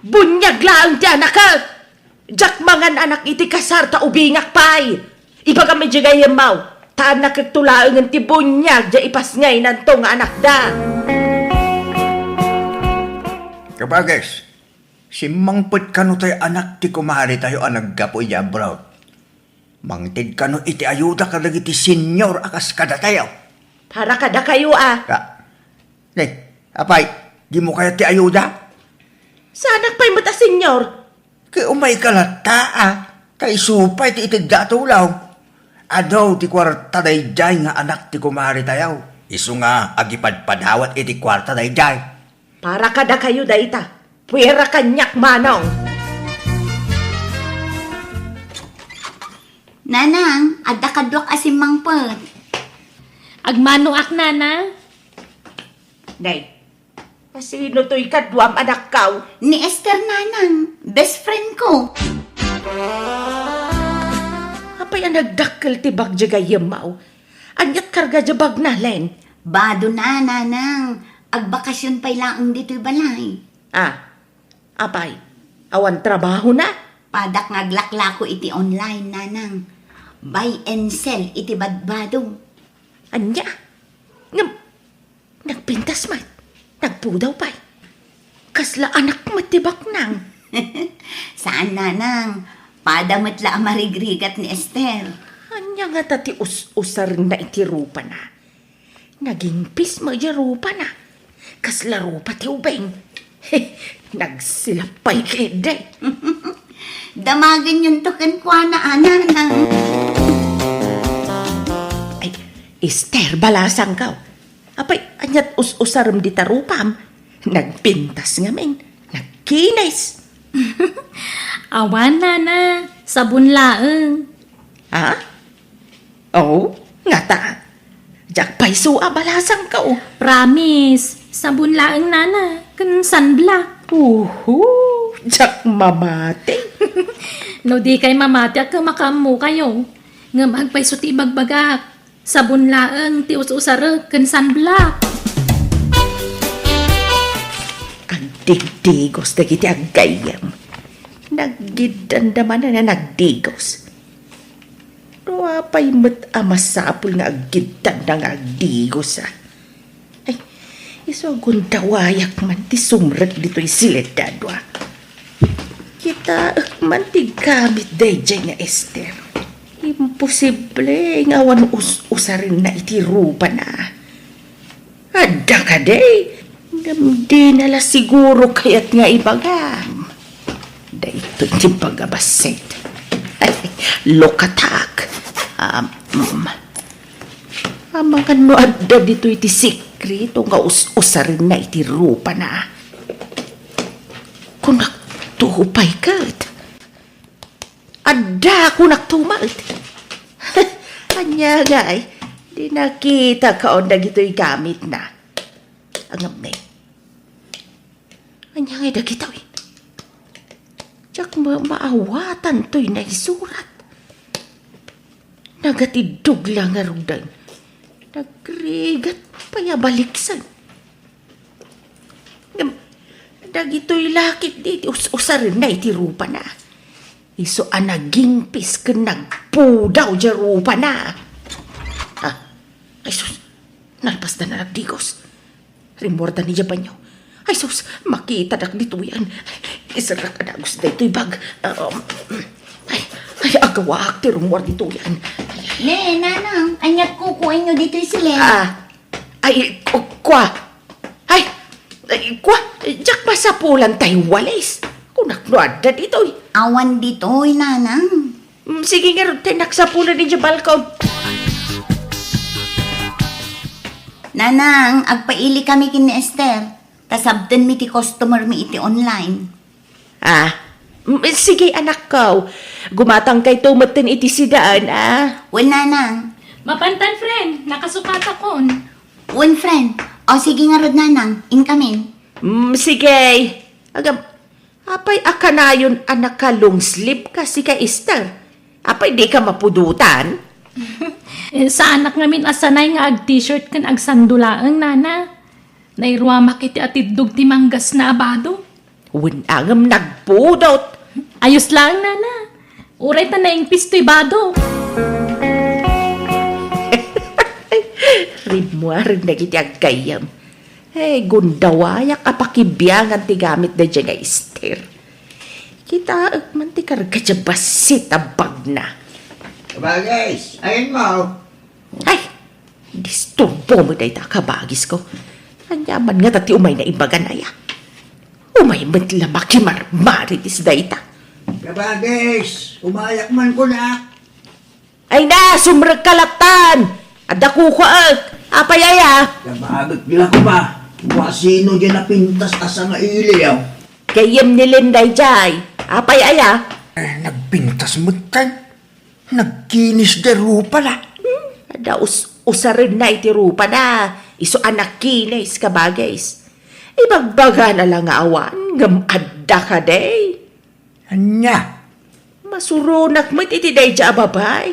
Buniag laeng ti anakek. Diak mangan-anak iti kasar ta ubingak pay. Ibagam idiay gayyemmo, ta annakekto laengen ti buniag diay ipasngaynanto nga anakda. Kabages, simmangpet kano tay anak ti kumaretayo a naggapu idiay abroad? Mangted kano iti ayuda kadagiti senior a kas kadatayo? Para kadakayo a. Ka-, ne, apay, dimo kayat ti ayuda? Saanak pay met a senior. Ket umayka latta a, ta isu pay ti itedda a tulong. Adu ti kuarta daydiay nga anak ti kumaretayo. Isu nga agipadpadawat iti kuarta daydiay. Para kadakayo dayta. Puera kaniak, Manong. Nanang, adda kaduak a simmangpet. Agmanoak, Nana. Nay, Asino toy kaduam, anakko? Ni Esther, nanang, best friend ko. Apay a nagdakkel ti bag diay gayyemmo? Aniat karga diay bagna, Len? Bado na, nanang. Agbakasyon pay laeng ditoy balay. Ah, apay, awan trabahona? Padak nga aglaklako iti online, nanang. Buy and sell iti badbado. Ania? Ngem, nagpintas met, nagpudaw pay. Kasla anak met ti baknang. Saan, nanang. Pada met la a marigrigat ni Esther. Ania ngata ti us-usarenna iti rupana? Nagingpis met diay rupana. Kasla rupa ti ubing. Nagsilap pay ketdi. Damagenyonto kenkuana, a, nanang. Ay, Esther, balasangko. Apay, aniat us-usarem dita rupam? Nagpintas ngamin, nagkinis. Awan, nana, sabon laeng. Ha? Oh, ngata. Diak pay su a balasangko. Promise, sabon laeng, nana, ken sunblock. Uhu, diak mamati. No dikay mamati, agka makaammokayo. Ngem agpayso ti ibagbagak. Sabon laeng ti us-usarek ken sunblock. Agdigdigos dagiti aggayyem. Naggiddanda manen a nagdigos. No apay met a masapul nga aggiddanda nga agdigos, a? Ay, isu a gundawayak man ti sumrek ditoy sileddad, a. Kitaek man ti gamit daydiay nga Esther. Imposible nga awan us-usarenna iti rupana. Adda kadi, ngem dina la siguro kayat nga ibagam. Daytoy ti pagabassit. Look attack. Um, mm. Amangan no adda ditoy ti sikreto nga us-usarenna iti rupana. Kunak to pay ket. Adda, kunak to met. Ania ngay, di nakitakaon dagitoy gamitna. Ngem ne. Ania ngay dagitoy? Diak ma-, maawatan toy naisurat. Nagatiddog la ngaruden. Nagrigat pay a baliksan. Ngem, dagitoy lakit di ti us-usarenna iti rupana. Isu a nagingpis ken nagpudaw diay rupana. Ah, ay sus, nalpasda na nagdigos. Rimmuarda ni diay banio. Ay sus, makitadak ditoyen. Iserrak a dagus daytoy bag. Um, ay, ay, agawaak ti rummuar ditoyen. Ne, nanang, aniat kukuenyo ditoy silem? Ah, ay, ku-, kua. Ay, ay, kua, diak masapulan tay walis. Kunak no adda ditoy. Awan ditoy, nanang. Mm, sige ngarud, tay naksapulan idiay balkon. Nanang, agpaili kami ken ni Esther. Ta sabtenmi ti customer mi iti online. Ah, mm, sige, anakko. Gumatangkayto metten iti sidaen, ah. Wen, nanang. Mapantan, friend. Nakasukatakon. Wen, friend. O, sige ngarud, nanang. Inkamin. Mm, sige. Agam, apay a kanayon a naka-long sleeve ka, sika, Esther? Apay di ka mapudotan? Eh, saanak ngamin a sanay nga ag-t-shirt ken agsando laeng, nana. Nairuamak iti atiddog ti manggasna a bado. Wen a ngem nagpudot. Ayos laeng, nana. Uray ta naingpis toy bado. Rimmuaren dagiti aggayyem. Eh, gundawayak a pakibiangan ti gamit daydiay nga Esther. Kitaek man ti karga diay bassit a bagna. Kabagis, ayanmo? Ay, disturbo met dayta, kabagisko. Ania man ngata ti umayna ibagan aya? Umay met la makimarmarites dayta. Kabagis, umayak man kunak. Ay na, sumrekka lattan! Adda kukuaek. Apay aya? Kabagik la kuma. Kua sino diay napintas a sangailiw? Gayyem ni Linda idiay. Apay aya? Eh, nagpintas metten. Nagkinis diay rupana. Hmm, adda us-, usarenna iti rupana. Isu a nagkinis, kabagis. Ibagbagana la nga awan, ngem adda kadi. Ania? Masuronak met iti daydiay a babai.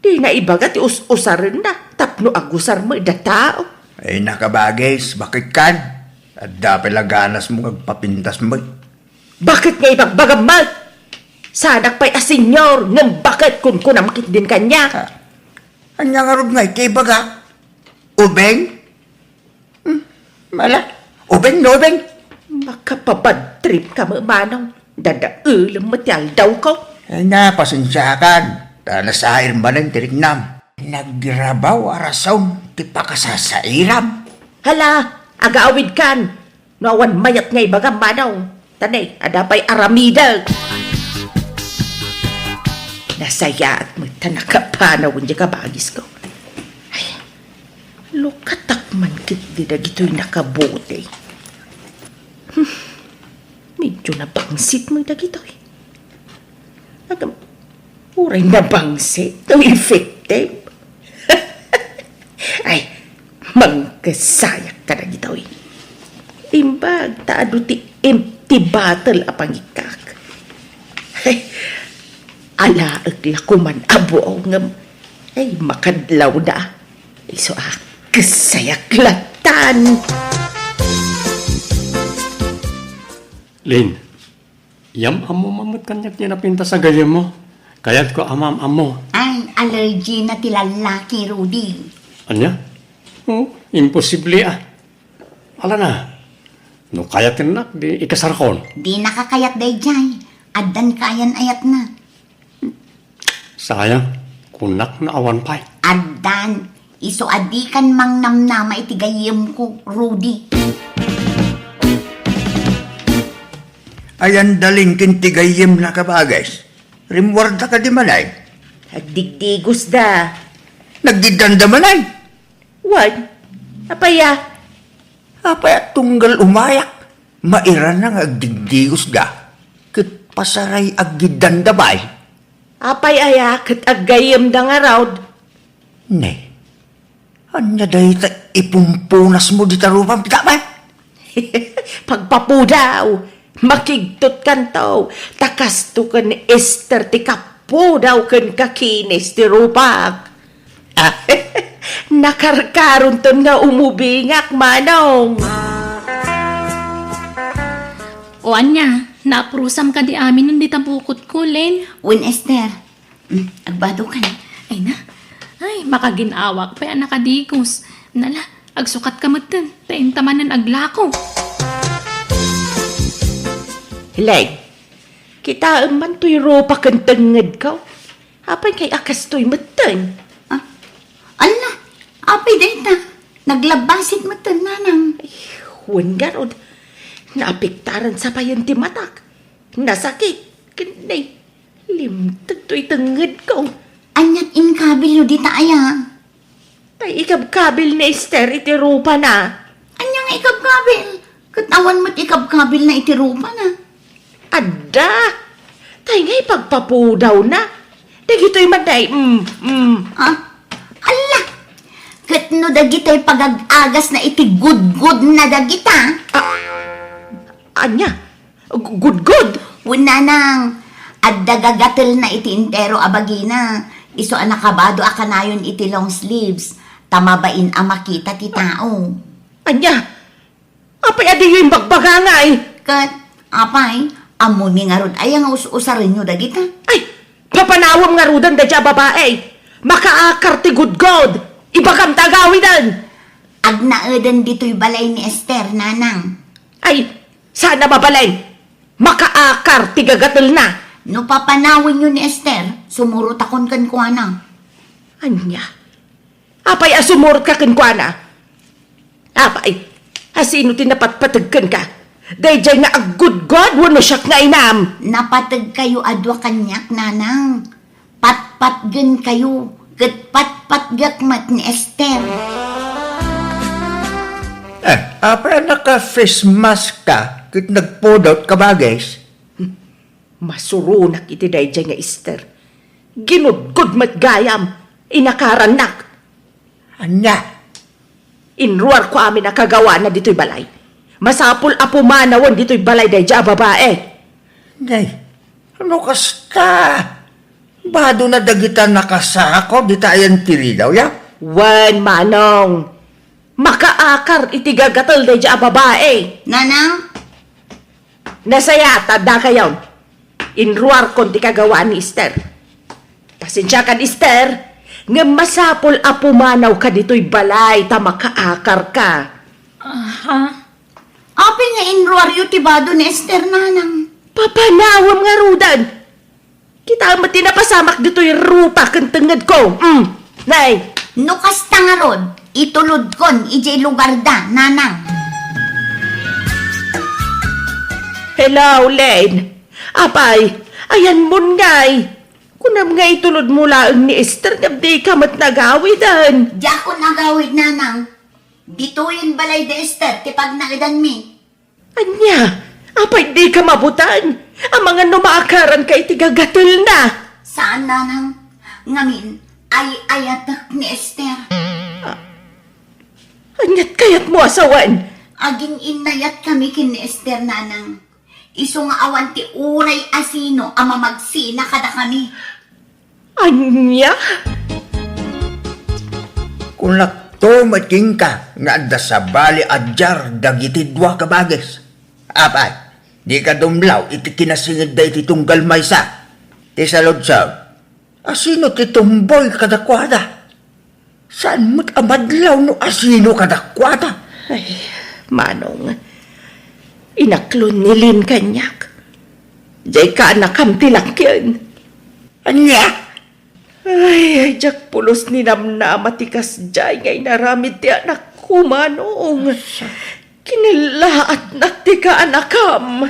Dina ibaga ti us-usarenna tapno agusar met da tao. Ay, nakabagis, baket kan? Adda pay la ganasmo nga agpapintas met. Baket nga ibagbagam met? Saanak pay a senior, ngem baket kunkunam ketdin kaniak. Ah, ania ngarud nga iti ibaga? Ubing? Hmm, mala, ubing no ubing. Makapabad trip ka met, manong. Dadaelem met ti aldawko. Ay na, pasensiakan. Ta nasair manen ti riknam. Nagrabaw a rason ti pakasasairam. Hala, agaawidkan. No awan mayat nga ibagam, manong. Ta ne, adda pay aramidek. Nasayaat met ta nakapanawen diay kabagisko. Ay, lukatak man ketdi dagitoy nakabuti. Hmm, medyo nabangsit met dagitoy. Agam, uray nabangsit, no effective. Ay, mangkesayak kadagitoy. Imbag ta adu ti empty bottle a pangikkak. Ay, alaek la koman a buaw ngem, ay, makadlawda. Isu a kesayak lattan. Lin, yam-ammo man met kaniak ti napintas a gayyemmo. Kayatko a maam-ammo. Ay, allergy na ti lallaki, Rudy. Ania? Oh, imposible a. Ala na. No kayatennak, di ikasarakon. Dinaka kayat daydiay. Addan kayan ayatna. Sayang, kunak no awan pay. Addan, isu a dikan mangnamnama iti gayyemko, Rudy. Ayan dalin ken ti gayyemna, kabagas. Rimmuarda kadi manen? Agdigdigosda. Naggiddanda manen? Wen, apay a? Apay a tunggal umayak, mairana nga agdigdigosda, ket pasaray aggiddanda pay? Apay aya ket aggayyemda ngarud? Ne, ania dayta ipumpunasmo dita rupam, pita pay? Pagpapudaw, makigtotkanto, ta kasto ken ni Esther ti kap-, nagpudaw ken kakinis ti rupak. Ah, nakarkaronton nga umubingak, Manong. O ania, naprusam kadi amin dita bukotko, Len? Wen, Esther. Mm, agbado ka na. Ay na. Ay, makagin-awak pay a nakadigos. Nala, agsukat ka metten, ta inta manen aglako. Len, kitaem man toy rupak ken tengngedko. Apay kay a kastoy metten? Ah, ala, apay dayta? Naglabbasit metten, Nanang. Ay, wen garud. Naapektaran sa payen ti matak. Nasakit. Ken nay, limted toy tengngedko. Aniat inkabilyo dita aya? Tay ikabkabil ni Esther iti rupana. Ania nga ikabkabil? Ket awan met ikabkabilna iti rupana. Adda! Tay nga ipagpapudawna. Dagitoy man day, mm, mm. Ah? Ala! Ket no dagitoy pagag-agasna iti gudgodna dagita? Ah, ania? Gu-, gudgod? Wen, Nanang, adda gagatelna iti entero a bagina. Isu a nakabado a kanayon iti long sleeves, ta mabain a makita ti tao. Ania? Apay a diyo imbagbaga ngay? Ket, apay, ammomi ngarud aya nga us-usarenyo dagita? Ay, papanawem ngaruden daydiay a babai. Makaakar ti gudgod. Ibagam ta agawiden. Agnaeden ditoy balay ni Esther, Nanang. Ay, saan a mabalin? Makaakar ti gagatelna. No papanawenyo ni Esther, sumurotakon kenkuana. Ania? Apay a sumurotka kenkuana? Apay, asino ti napatpateg kenka? Daydiay nga aggudgod wenno siak nga inam? Napategkayo a dua kaniak, Nanang. Patpatgenkayo, ket patpatgek met ni Esther. Eh, apay a naka-face mask ka ket nagpudot ka, Bagis? Masuronak iti daydiay nga Esther. Ginudgod met gayam, inakarannak. Ania? Inruarko amin a kagawana ditoy balay. Masapul a pumanawen ditoy balay daydiay a babai. Nay, ano kasta? Badona dagita nakasako dita ayan ti ridaw, ya? Wen, Manong. Makaakar iti gagatel daydiay a babai. Nanang? Nasayaat, adda kayon. Inruarkon ti kagawaan ni Esther. Pasensiakan, Esther, ngem masapul a pumanawka ditoy balay ta makaakarka. Aha. Apay nga inruaryo ti bado ni Esther, Nanang? Papanawem ngaruden. Kitaem met ti napasamak ditoy rupa ken tengngedko. Mm. Nay. No kasta ngarud, itulodkon idiay lugarda, Nanang. Hello, Len. Apay, ayanmon ngay. Kunam nga itulodmo laeng ni Esther ngem dika met nagawiden. Diakon agawid, Nanang. Ditoyen balay da Esther ti pagnaedanmi. Ania? Apay dika mabuteng? Amangan no maakaranka iti gagatelna. Saan, Nanang. Ngamin, ay-ayatek ni Esther. Ah, aniat kayatmo a sawen? Agin-innayatkami ken ni Esther, Nanang. Isu nga awan ti uray a sino a mamagsina kadakami. Ania? Kunakto met kenka nga adda sabali a diar dagiti dua ka bagis. Apay, dika dumlaw iti kinasingedda iti tunggal maysa. Ti saludsod, asino ti tumboy kadakuada? Saan met a madlaw no asino kadakuada? Ay, Manong, inaklon ni Lin kaniak. Diay kaanakam ti lakien. Ania? Ay, ay, diak pulos ninamnama ti kasdiay nga inaramid ti anakko, Manong. Kinallaatnak ti kaanakam.